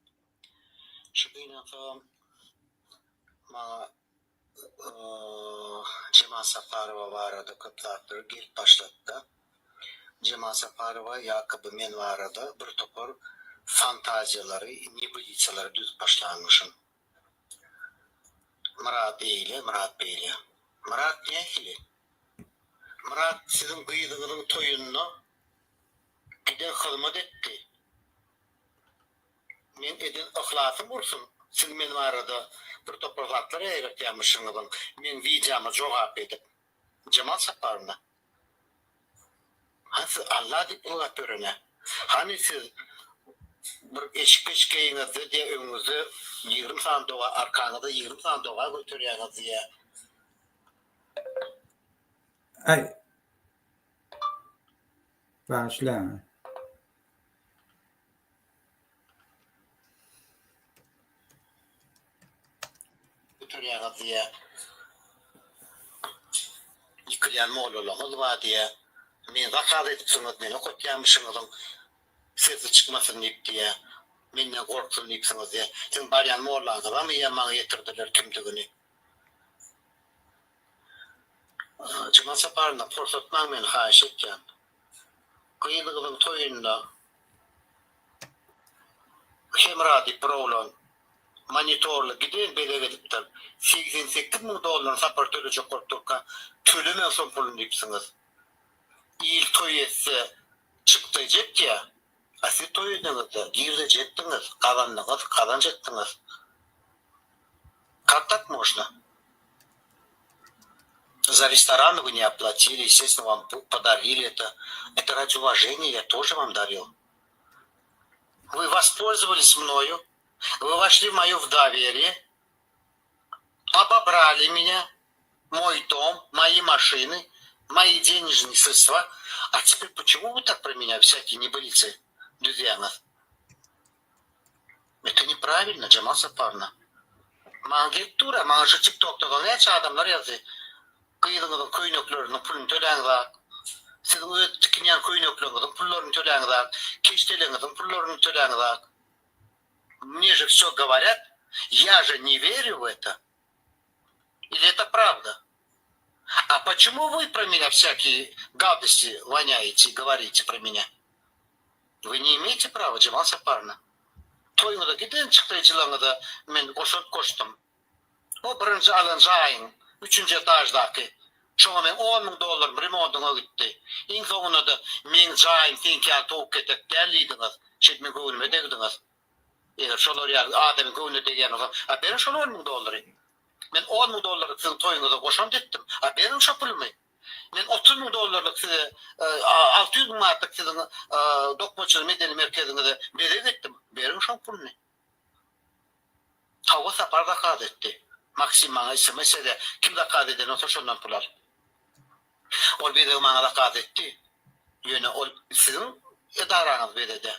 Şu gynansagam maňa Jemal Saparowa barada köp zatlar gelip başladyda. Jemal Saparowa ýakoby men barada bir topar fantaziýalary, nebylitsalary düzüp başlanmyşyn. Myrat eýle, Myrat beýle. Myrat nähili? Myrat siziň gyzyňyzyň toýunda giden hyzmat etdi. Meň eden yhlasym gursun, siz men barada bir topar zatlar ýaýratýarmyşyňyzyň meň wideoma jogap edip. Jemal Saparowna. Hany siz Alla diýip ylgap ýören-ä? Hany siz bir eşik-peşik geýiňizde diýä öňüňizde 20 sany doga, arkaňyzda 20 sany doga göterýäňiz diýä. Aý. Bagyşlaň. Göterýäňiz diýä. Ýykylýan mollalaryňyz bar diýä. Meni zakaz edipsiňiz, meni okatýarmyşyňyzyň sesi çykmasyn diýip diýä. Menden gorksun diýipsiňiz diýä. Siziň barýan mollaňyzam diýä maňa ýetirdiler kimdigini. Juma saparynda porsatmaň meni haýyş etýän. Gyzyňyzyň toýunda Hemra diýip bir oglan monitorly giden bezeg edipdir. 88 müň dollaryny Sapar tölejek bolup durka, tölemäň şol puluny diýipsiňiz. Il toý etse çykdaýjy etýä. A siz toý edeňizde girdeji etdiňiz, gazandyňyz, gazanç etdiňiz. Как так можно? За рестораны вы не оплатили, естественно, вам подарили это. Это ради уважения я тоже вам дарил. Вы воспользовались мною, вы вошли в мое в доверие, обобрали меня, мой дом, мои машины, мои денежные средства. А теперь почему вы так про меня всякие небылицы, Людвианов? Это неправильно, Джамал Сапарна. Maňa gelip dur-a, maňa şu TikTokda-da näçe adamlar ýazdy. Gyzyňyzyň köýnekleriniň puluny töläňzak. Siziň öz tikinýän köýnekleriňiziň pullaryny töläňzak. Keşdeleriňiziň pullaryny töläňzak. Мне же все говорят, я же не верю в это. Или это правда? А почему вы про меня всякие гадости воняете и говорите про меня? Вы не имеете права, Джемал Сапарна. Toýuňyza giden çykdaýjylaryňyza men goşant goşdum. O birinji alan jaýyň, üçünji etaždaky, şoňa meň on müň dollarym remontyňa gitdi. Iň soňunda-da meň jaýym seňki ýaly towuk ketek däl diýdiňiz. Şeýdip meň göwnüme degdiňiz. Eger şolar ýaly adamyň göwnüne degýän bolsa, a beriň şol on müň dollary. Men on müň dollarlyk siziň toýuňyza goşant etdim. A beriň şo pulumy. Men 30 müň dollarlyk size, 600 müň manatlyk siziň dokmaçylyk medeni merkeziňize bezeg etdim. Beriň şoň puluny. Hawa Sapar zakaz etdi. Maksim maňa sms edýär. Kim zakaz eden bolsa şondan pul al. Ol bezegi maňa zakaz etdi. Ýöne ol siziň edaraňyz bezedi.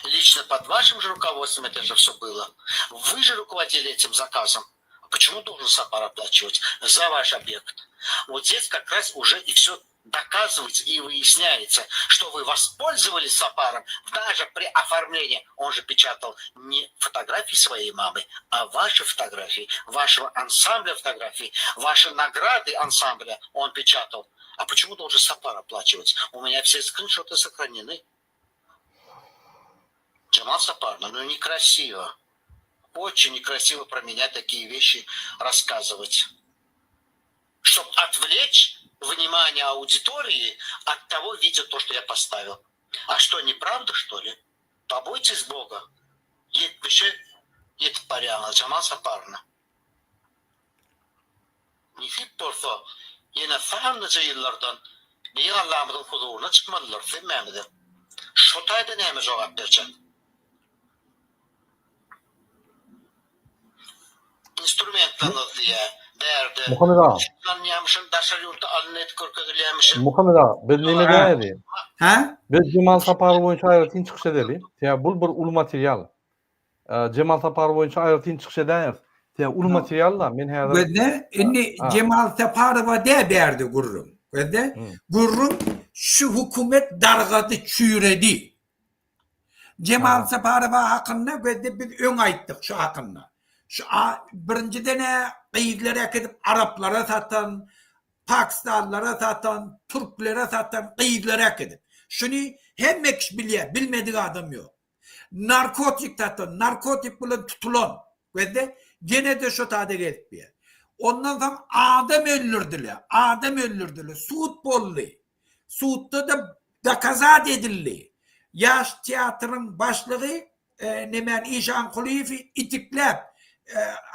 Лично под вашим же руководством это же все было. Вы же руководили этим заказом. Почему должен Сапар оплачивать за ваш объект? Вот здесь как раз уже и все доказывается и выясняется, что вы воспользовались Сапаром даже при оформлении. Он же печатал не фотографии своей мамы, а ваши фотографии, вашего ансамбля фотографий, ваши награды ансамбля он печатал. А почему должен Сапар оплачивать? У меня все скриншоты сохранены. Джамал Сапарна, ну некрасиво. Очень некрасиво про меня такие вещи рассказывать. Чтобы отвлечь внимание аудитории от того видео, то, что я поставил. А что, неправда, что ли? Побойтесь Бога. Ýetmişe ýetip barýaňyz, Jemal Saparowna. Nesip bolsa, ýene sanlyja ýyllardan Beýik Allamyzyň huzuryna çykmalydyrys hemmämiz. Şo taýda näme jogap berjek? Instrumentleriňiz diýýä, bärde Muhammet aga. alynýarmyşyn, daşary ýurtda alyndy edip görkezilýärmişin. Muhammet aga, biz neme diýäýeli? Hä? Biz Jemal Saparow boýunça aýratyn çykyş edeli. Sebäbi bul bir uly material. Jemal Saparow boýunça aýratyn çykyş edäýeris. Sebäbi uly material-da, men häzir Gözle, indi Jemal Saparowa dä bärde gürrüň. Gözle, gürrüň şu hökümet dargady, çüýredi. Jemal Saparowa hakynda gözle biz öň aýtdyk şu hakynda. Şu birinjiden-ä gyzlary äkidip araplara satan, pakistanlara satan, türklere satan gyzlary äkidip. Şuny hemme kişi bilýär, bilmedik adam ýok. Narkotik satan, narkotik bilen tutulan gözle ýene-de şo tada gezip ýör. Ondan soň adam öldürdiler, adam öldürdiler, sud boldy. Sudda-da dokazat edildi. Ýaş teatryň başlygy nemäni Işankulyýewi itikläp,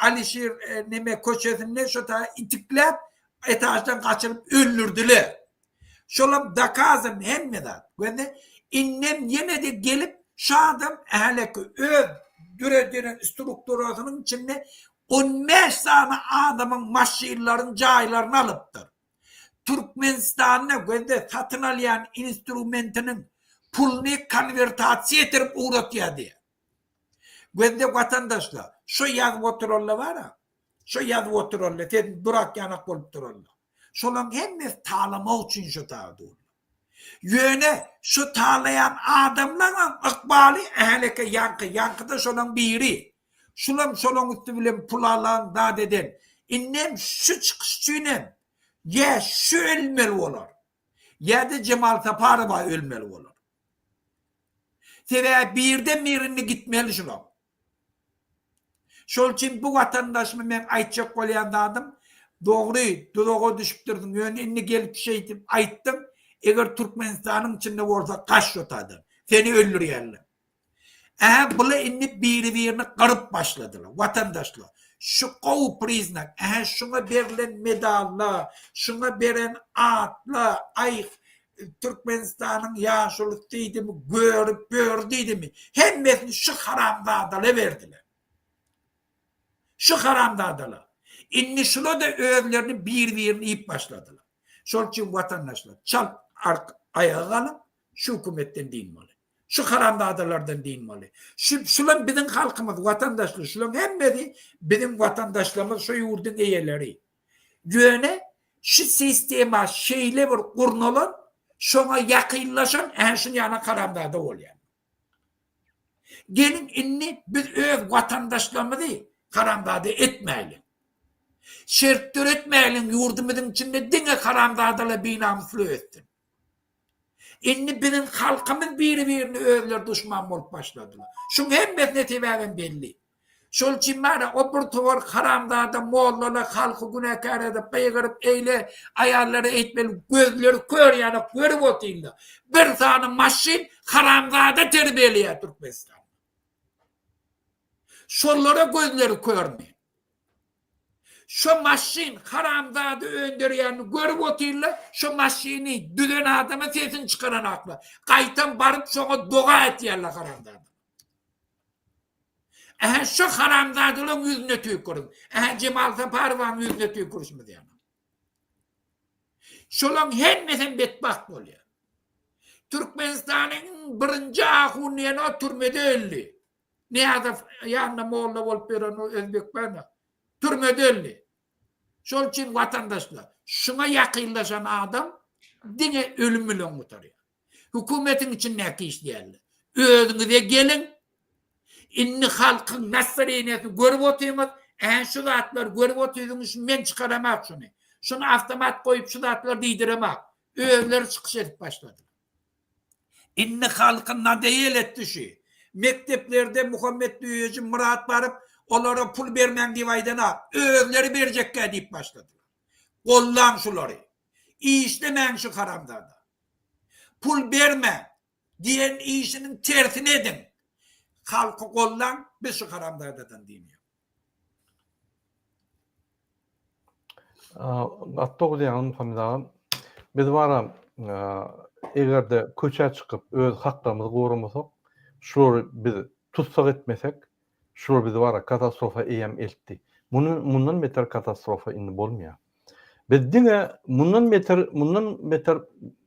Alişir neme köçesinde şo ta itikläp etaždan gaçyryp öldürdiler. Şolam dokazan hemme zat. Gözle indem ýene-de gelip şu adam häleki öz döredilen strukturasynyň içinde 15 sany adamyň maşynlaryny, jaýlaryny alypdyr. Türkmenistanda gözde satyn alýan instrumentiniň puluny konwertasiýa etdirip ugratýar diýýär. Gözde watandaşlar, şo ýazyp oturanlar bar-a, şo ýazyp oturanlar, sen durak ýanak bolup duranlar. Şolaryň hemmesi talamak üçin şo taýda durlar. Ýöne şo talaýan adamlaryňam ykbaly häleke ýaňky, ýaňky-da şolaň biri. Şulam şolaň üsti bilen pul alan, zat eden. Indem şu çykyş üçinem ýa şu ölmeli bolar, ýa-da Jemal Saparowa ölmeli bolar. Sebäbi birden birinde gitmeli şulam. Şol üçin bu watandaşyma meň aýtjak bolýan zadym, dogry, duzaga düşüpdirsiň, ýöne indi gelip şeýdip aýtdyň, eger Türkmenistanyň içinde bolsa gaç şo taýdan, seni öldürýärler. Ähä bula indi biri-birini gyryp başladylar, watandaşlar. Şu gowy priznak, ähä şuňa berlen medallar, şuňa beren atlar, aý Türkmenistanyň ýaşulusy diýdimi, göri, böri diýdimi, hemmesini şu haramzadalara berdiler. Şu haramzadalar. Indi şula-da özlerini bir-birini iýip başladylar. Şol üçin watandaşlar, çalt ark aýaga galyň, şu hökümetden dynmaly. Şu haramzadalardan dynmaly. Şu şulam biziň halkymyz, watandaşlar, şulaň hemmesi biziň watandaşlarymyz, şu ýurduň eýeleri. Ýöne şu sistema şeýle bir gurnalan, şoňa ýakynlaşan ähä şuny ýaly haramzada bolýar. Geliň indi biz öz watandaşlarymyzy haramzada etmäýliň. Şert döretmäýliň ýurdumyzyň içinde diňe haramzadalar binamysly össün. Indi biziň halkymyz biri-birine özleri duşman bolup başladylar. Şuň hemmesine sebäbem belli. Şol üçin bar-a, o bir towar haramzada mollalar halky günäkär edip, gygyryp eýle aýallara eýtmeli, gözleri kör ýanak görüp otyrlar. Bir sany maşyn haramzada terbiýeleýär Türkmenistanda. Şolara gözleri körmi? Şo maşyn haramzada önderýänini görüp otyrlar, şo maşyny düzen adama sesini çykaranaklar. Gaýtam baryp şoňa doga etýärler haramzada. Ähä şo haramzadalaryň ýüzüne tüýküriň. Ähä Jemal Saparowanyň ýüzüne tüýkürişimiz ýaly. Şolaň hemmesem betbagt bolýar. Türkmenistanyň birinji ahun diýen o türmede öldi. Nyýazow ýanynda molla bolup ýören o özbek barmy? Türmede öldi. Şol üçin watandaşlar, şuňa ýakynlaşan adam diňe ölüm bilen gutarýar. Hökümetiň içindäki iş däldi. Özüňize geliň. Indi halkyň nastroýeniýasyny görüp otyňyz. Ä şu zatlary görüp otyzyňyz, şu men çykaramak şuny. Şuny awtomat goýup şu zatlary diýdiremak. Özleri çykyş edip başladylar. Indi halky nadoýel etdi şu. Mekdeplerde Muhammet Düýeji Myrat baryp, olara pul bermäň diýip aýdanak. Özleri berjekkä diýip başladylar. Gollaň şulary. Işlemäň şu haramzada. Pul bermäň. Diýen işiniň tersini ediň. Halky gollaň, biz şu haramzadadan dynýaň. Gaty dogry diýýäňiz Muhammet agam. Biz bara eger-de köçä çykyp öz haklarymyzy goramasak, şulary biz tussag etmesek, şular bizi bara katastrofa eýýäm eltdi. Muny mundan beter katastrofa indi bolmaýar. Biz diňe mundan beter, mundan beter,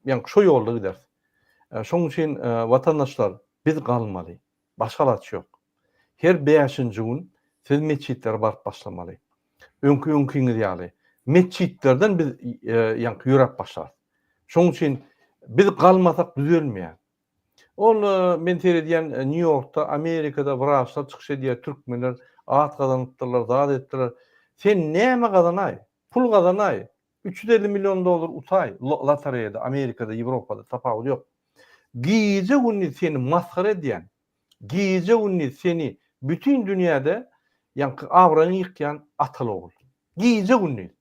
ýagny şo ýolda gideris. Şonuň üçin watandaşlar biz galmaly. Başga alaç ýok. Her bäşinji gün siz metjitlere baryp başlamaly. Öňki öňkiňiz ýaly. Metjitlerden biz ýaňky ýöräp başlarys. Şonuň üçin biz galmasak düzelmeýär. Ol men seredýän Nýu-Ýorkda, Amerikada wraçlar çykyş edýär, türkmenler at gazanypdyrlar, zat edipdirler. Sen näme gazanaý? Pul gazanaý. 350 million dollar utaý lotoreýada, Amerikada, Ýewropada tapawudy ýok. Gije-gündiz seni masgara edýän, gije-gündiz seni bütin dünýäde ýaňky abraýyňy ýykýan ataly-ogul. Gije-gündiz.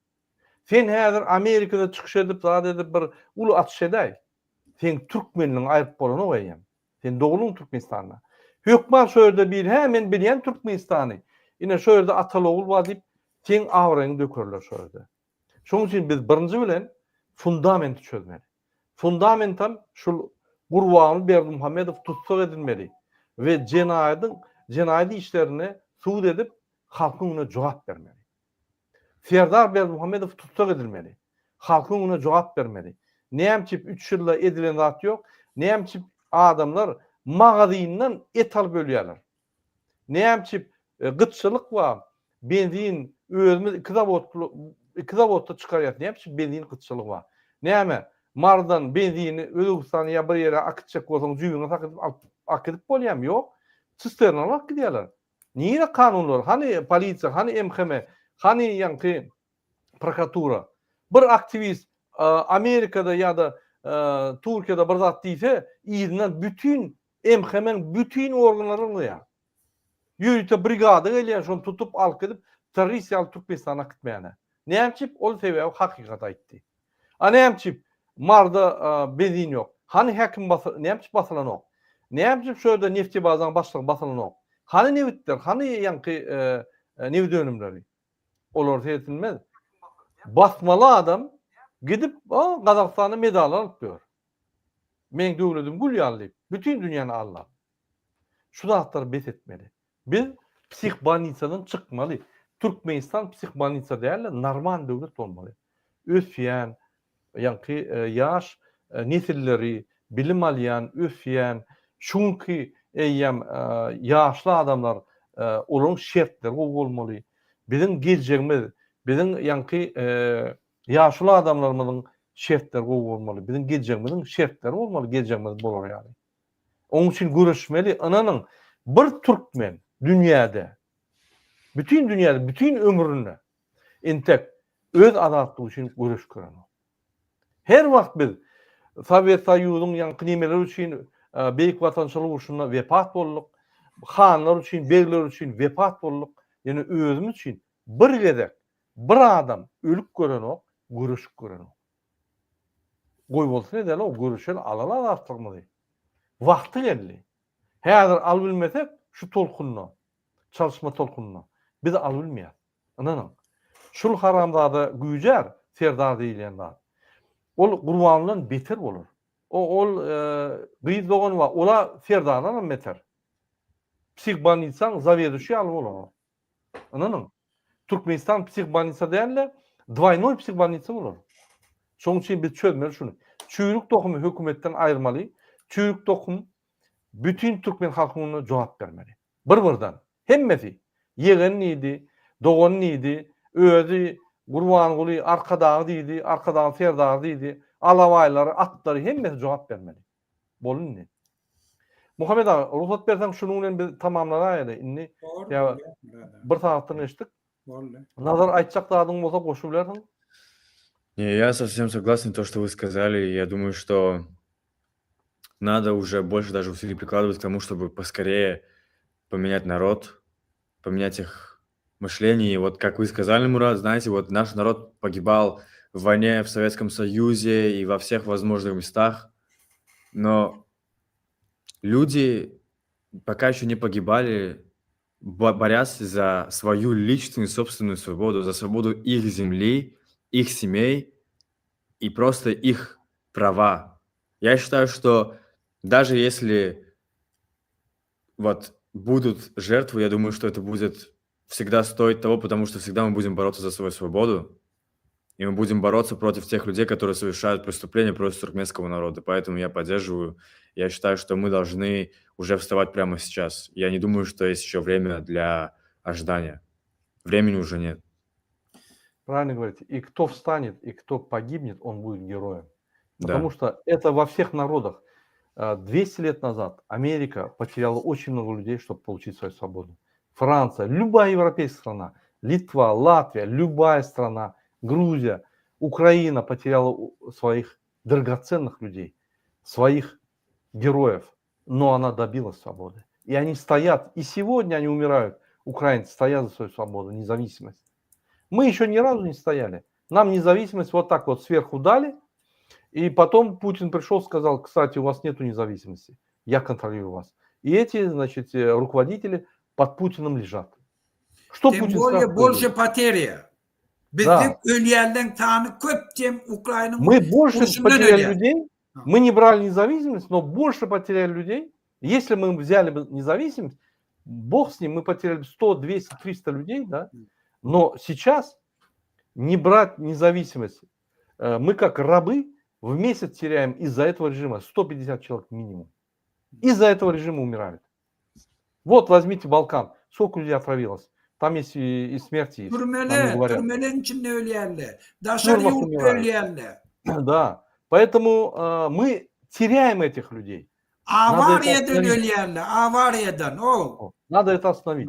Sen häzir Amerikada çykyş edip, zat edip bir uly açyş edäý. Seň türkmenligiňi aýryp bolanok eýýäm. Sen doguldyň Türkmenistanda. Hökman şo ýerde biri, hä men bilýän Türkmenistany. Ine şo ýerde ataly-ogul bar diýip, seň abraýyňy dökerler şo ýerde. Şonuň üçin biz birinji bilen fundamenti çözmeli. Fundamentam şul Gurbanguly Berdimuhamedow tussag edilmeli we jenaýadyň jenaýat işlerinde sud edip halkyň öňünde jogap bermeli. Serdar Berdimuhamedow tussag edilmeli. Halkyň öňünde jogap bermeli. Näme üçin üç ýylda edilen zat ýok? Näme üçin adamlar magazyndan et alyp ölýärler? Näme üçin gytçylyk bar? Benzin özümiz iki zawod iki zawodda çykarýas. Näme üçin benzin gytçylygy bar? Näme Marydan benzini Özbegistana ýa bir ýere akitjek bolsaň jübüňe sakyp alyp akidip bolýarmy? Ýok. Sisternaly alyp gidýärler. Nire kanunlar? Hany polisiýa, hany MHM, hany ýaňky prokuratura? Bir aktiwist Amerikada ýa-da Türkiýede bir zat diýse, yzyndan bütin MHM-iň bütin organlary ylgaýar. Ýörite brigada gelýär, şony tutup alyp gidip, terrorist ýaly Türkmenistana äkitmäne. Näme üçin? Ol sebäbi hakykaty aýtdy. A näme üçin Maryda benzin ýok? Hany häkim näme üçin basylanok? Näme üçin şu ýerde neftebazaň başlygy basylanok? Hany nebitler, hany ýaňky nebit önümleri? Olar seretilmez. Basmaly adam gidip Gazagystanda medal alyp ýör. Meň döwledim gül ýaly diýip, bütin dünýäni aldap. Şu zatlary bes etmeli. Biz psihbolnisadan çykmaly. Türkmenistan psihbolnisa däl-de, normal döwlet bolmaly. Ösýän, ýaňky ýaş nesilleri bilim alýan, ösýän, şu günki eýýäm ýaşly adamlar, olaryň şertleri gowy bolmaly. Biziň geljegimiz, biziň ýaňky ýaşuly adamlarymyzyň şertleri gowy bolmaly. Biziň geljegimiziň şertleri bolmaly, geljegimiz bolar ýaly. Onuň üçin göreşmeli. Ynanyň, bir türkmen dünýäde, bütin dünýäde, bütin ömründe entek öz azatlygy üçin göreş görenok. Her wagt biz Sowet Soýuzyň ýaňky nemeleri üçin Beýik Watançylyk urşunda wepat bolduk. Hanlar üçin, begler üçin wepat bolduk. Ýöne özümiz üçin bir gezek bir adam ölüp görenok, göreşip görenok. Goýbolsun edeli-ow, göreşeli, alaly azatlygymyzy. Wagty geldi. Häzir alybilmesek, şu tolkunda, çalyşma tolkunynda biz alybilmeýäris. Ynanyň. Şul haramzada güýjär, Serdar diýilýän zat. Ol Gurbangulydan beter bolar. O ol gyz dogany bar, ol-a Serdardanam beter. Psihbolnitsaň zaweduşy ýaly bolar ol. Ynanyň. Türkmenistan psihbolnitsa däl-de, dwaýnoý psihbolnitsa bolar. Şonuň üçin biz çözmeli şuny. Çüýrük tohumy hökümetden aýyrmaly. Çüýrük tohum bütin türkmen halkynyň öňünde jogap bermeli. Bir-birden. Hemmesi. Ýegen diýdi, dogan diýdi, özi Gurbanguly Arkadagy diýdi, Arkadagyň Serdary diýdi, alabaýlary, atlary hemmesi jogap bermeli. Boldy indi. Muhammet aga, rugsat berseň şunuň bilen biz tamamlanaýaly indi. Ýa bir sagatdan geçdik. Boldy. Nazar aýtjak zadyň bolsa goşubilersiň. Не, я совсем согласен то, что вы сказали. Я думаю, что надо уже больше даже усилий прикладывать к тому, чтобы поскорее поменять народ, поменять их мышление. И вот как вы сказали, Мурат, знаете, вот наш народ погибал в войне в Советском Союзе и во всех возможных местах, но люди пока еще не погибали, борясь за свою личную собственную свободу, за свободу их земли, их семей и просто их права. Я считаю, что даже если вот будут жертвы, я думаю, что это будет всегда стоить того, потому что всегда мы будем бороться за свою свободу. И мы будем бороться против тех людей, которые совершают преступления против туркменского народа. Поэтому я поддерживаю. Я считаю, что мы должны уже вставать прямо сейчас. Я не думаю, что есть еще время для ожидания. Времени уже нет. Правильно говорите. И кто встанет, и кто погибнет, он будет героем. Да. Потому что это во всех народах. 200 лет назад Америка потеряла очень много людей, чтобы получить свою свободу. Франция, любая европейская страна, Литва, Латвия, любая страна, Грузия, Украина потеряла своих драгоценных людей, своих героев, но она добилась свободы. И они стоят, и сегодня они умирают, украинцы стоят за свою свободу, независимость. Мы еще ни разу не стояли. Нам независимость вот так вот сверху дали, и потом Путин пришел, сказал, кстати, у вас нету независимости, я контролирую вас. И эти, значит, э, руководители под Путиным лежат. Что Тем Путин более скажет, больше потери. Да. Bizde ölýänleň sany köp чем Ukrainanyň Мы больше urşundan потеряли ölýän. людей, мы не брали независимость, но больше потеряли людей. Если мы взяли бы независимость, бог с ним, мы потеряли бы 100, 200, 300 людей, да? Но сейчас не брать независимость, э, мы как рабы в месяц теряем из-за этого режима 150 человек минимум. Из-за этого режима умирают. Вот возьмите Балкан, сколько людей отравилось. Там есть и, и смерти есть. Нам не Türmele, говорят. türmeleň içinde ölýärler. Daşary Türmede ýurtda umирают. ölýärler. Да. Поэтому э, мы теряем этих людей. Надо это Awariýadan остановить. ölýärler, awariýadan. O. Надо это остановить.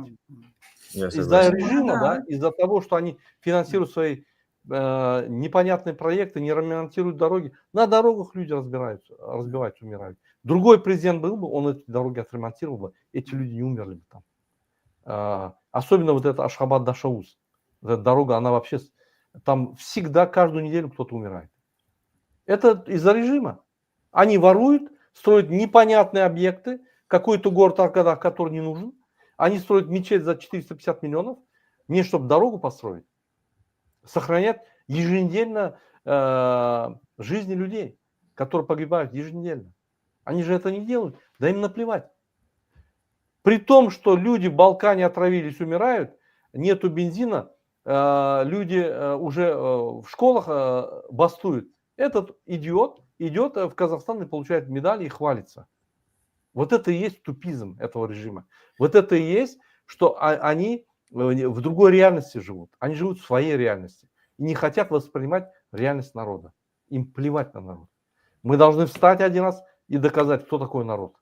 Я Из-за согласен. режима, Да. да, из-за того, что они финансируют свои э, непонятные проекты, не ремонтируют дороги. На дорогах люди разбираются, разбиваются, умирают. Другой президент был бы, он эти дороги отремонтировал бы, эти люди не умерли бы там. А, особенно вот эта Ашхабад-Дашогуз. Вот эта дорога, она вообще... с- Там всегда каждую неделю кто-то умирает. Это из-за режима. Они воруют, строят непонятные объекты, какой-то город Аркадак, который не нужен. Они строят мечеть за 450 миллионов, не чтобы дорогу построить, сохранять еженедельно э, жизни людей, которые погибают еженедельно. Они же это не делают, да им наплевать. При том, что люди в Балкане отравились, умирают, нету бензина, э, люди э, уже э, в школах э, бастуют. Этот идиот идет э, в Казахстан и получает медали и хвалится. Вот это и есть тупизм этого режима. Вот это и есть, что а- они э, в другой реальности живут. Они живут в своей реальности и не хотят воспринимать реальность народа. Им плевать на народ. Мы должны встать один раз и доказать, кто такой народ.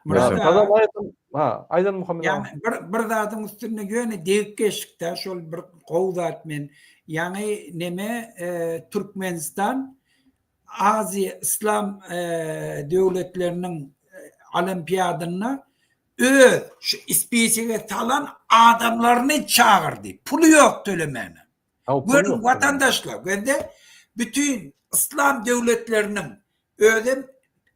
Murat Да, aga, тогда на этом... А, Айдан Мухаммедовна. Ýagny bir bir zadyň üstünde ýöne degip geçdik-dä, şol bir gowy zat men. Ýagny neme e, Türkmenistan Aziýa Yslam e, döwletleriniň e, olimpiadynda öz şu spisige salan adamlaryny çagyrdy. Puly ýok tölemäne. А, o Görüň pul ýok. watandaşlar, gözde bütin Yslam döwletleriniň özem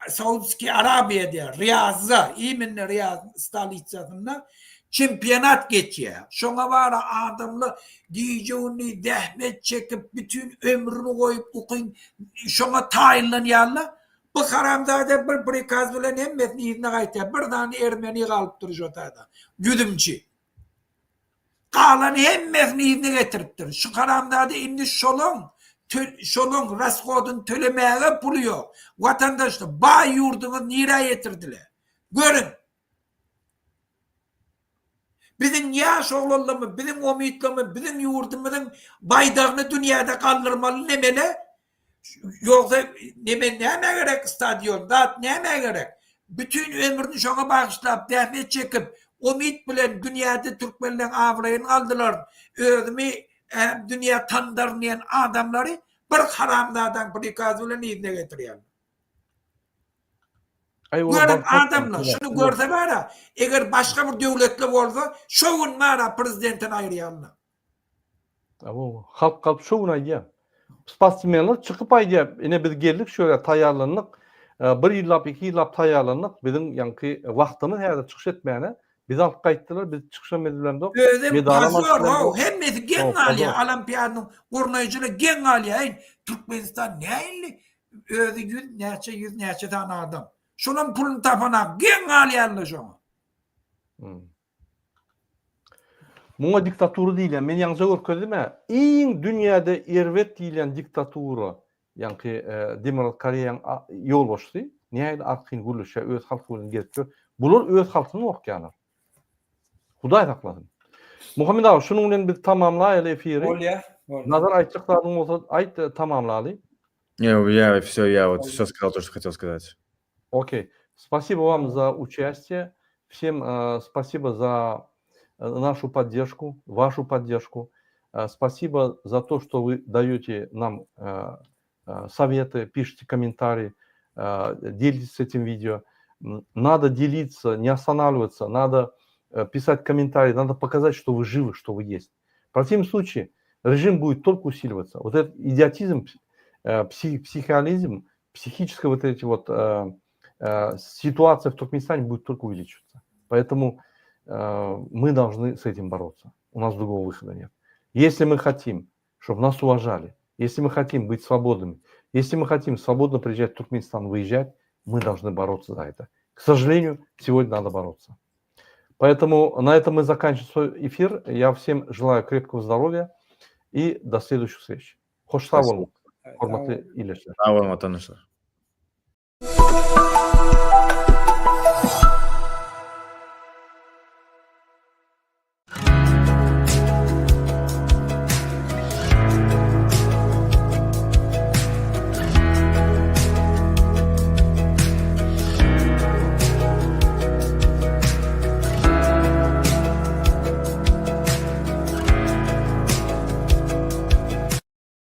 Saudski Arabiýa diýär, Riýazda, imенно Riýaz stolitsasynda çempionat geçýär. Şoňa bara adamlar gije-gündiz zähmet çekip, bütin ömrüni goýup, ukyn şoňa taýynlanýarlar. Bu haramzada bir prikaz bilen hemmesini yzyna gaýtýar. Bir sany ermeni galypdyr şo taýda. Güzümçi. Galan hemmesini yzyna getiripdir. Şu haramzada indi şolaň şolaň rashodyny tölemäge puly ýok. Watandaşlar, baý ýurduňyzy nirä ýetirdiler? Görüň. Biziň ýaş oglanlarymyz, biziň umytlarymyz, biziň ýurdumyzyň baýdagyny dünýäde galdyrmaly nemele? Ýogsa neme nämä gerek stadion, zat nämä gerek? Bütin ömrüni şoňa bagyşlap, zähmet çekip, umyt bilen dünýäde türkmenleň abraýyny aldylar. Özümi dünýä tandaryn diýen adamlary bir haramzadaň prikazy bilen yzyna getirýärler. Aý, olar Görüň bankrot adamlar, boldular. şuny görse bara, eger başga bir döwletli bolsa, şo gün bara prezidentini aýyrýarlar. Awo, halk galyp şo gün aýdýar. Sportsmenler çykyp aýdýar, ine biz geldik şu ýere taýýarlandyk. E, Bir ýyllap, iki ýyllap taýýarlandyk. Biziň ýaňky wagtymyz häzir çykyş etmäne. Bizi alyp gaýtdylar, biz çykyşam edilemzok. Özem Medalam alyp pozor, bilemzok. how, hemmesi geň How, galýar, pozor. olimpiadanyň gurnaýjylary geň galýar, eý, Türkmenistan nähili özi ýüz näçe ýüz näçe sany adam. Şolam puluny tapanak, geň galýarlar şoňa. Hmm. Muňa diktatura diýilýär. Men ýaňja görkezdim-ä. Iň dünýäde erbet diýilýän diktatura, ýaňky Demirgazyk Koreýaň ýolbaşçysy nähili arkaýyn gürleşýär, öz halky bilen gezip ýör. Bular öz halkyndan gorkýarlar. Hudaý saklasyn. Muhammet aga, şunuň bilen biz tamamlaýaly efiri. Bolýar, bolýar. Nazar aýtjak zadyň bolsa aýt, tamamlaly. Не, я все, я вот все сказал то, что хотел сказать. Okey. Спасибо вам за участие. Всем э, спасибо за э, нашу поддержку, вашу поддержку. Э, спасибо за то, что вы даете нам э, э, советы, пишите комментарии, э, делитесь этим видео. Надо делиться, не останавливаться, надо э, писать комментарии, надо показать, что вы живы, что вы есть. В противном случае режим будет только усиливаться. Вот этот идиотизм, э, псих, психиализм, психическая вот эти вот э, э, ситуация в Туркменистане будет только увеличиваться. Поэтому э, мы должны с этим бороться. У нас другого выхода нет. Если мы хотим, чтобы нас уважали, если мы хотим быть свободными, если мы хотим свободно приезжать в Туркменистан, выезжать, мы должны бороться за это. К сожалению, сегодня надо бороться. Поэтому на этом мы заканчиваем свой эфир. Я всем желаю крепкого здоровья и до следующих встреч. Hoş sag boluň. Hormatly ildeşler. Sag boluň watandaşlar.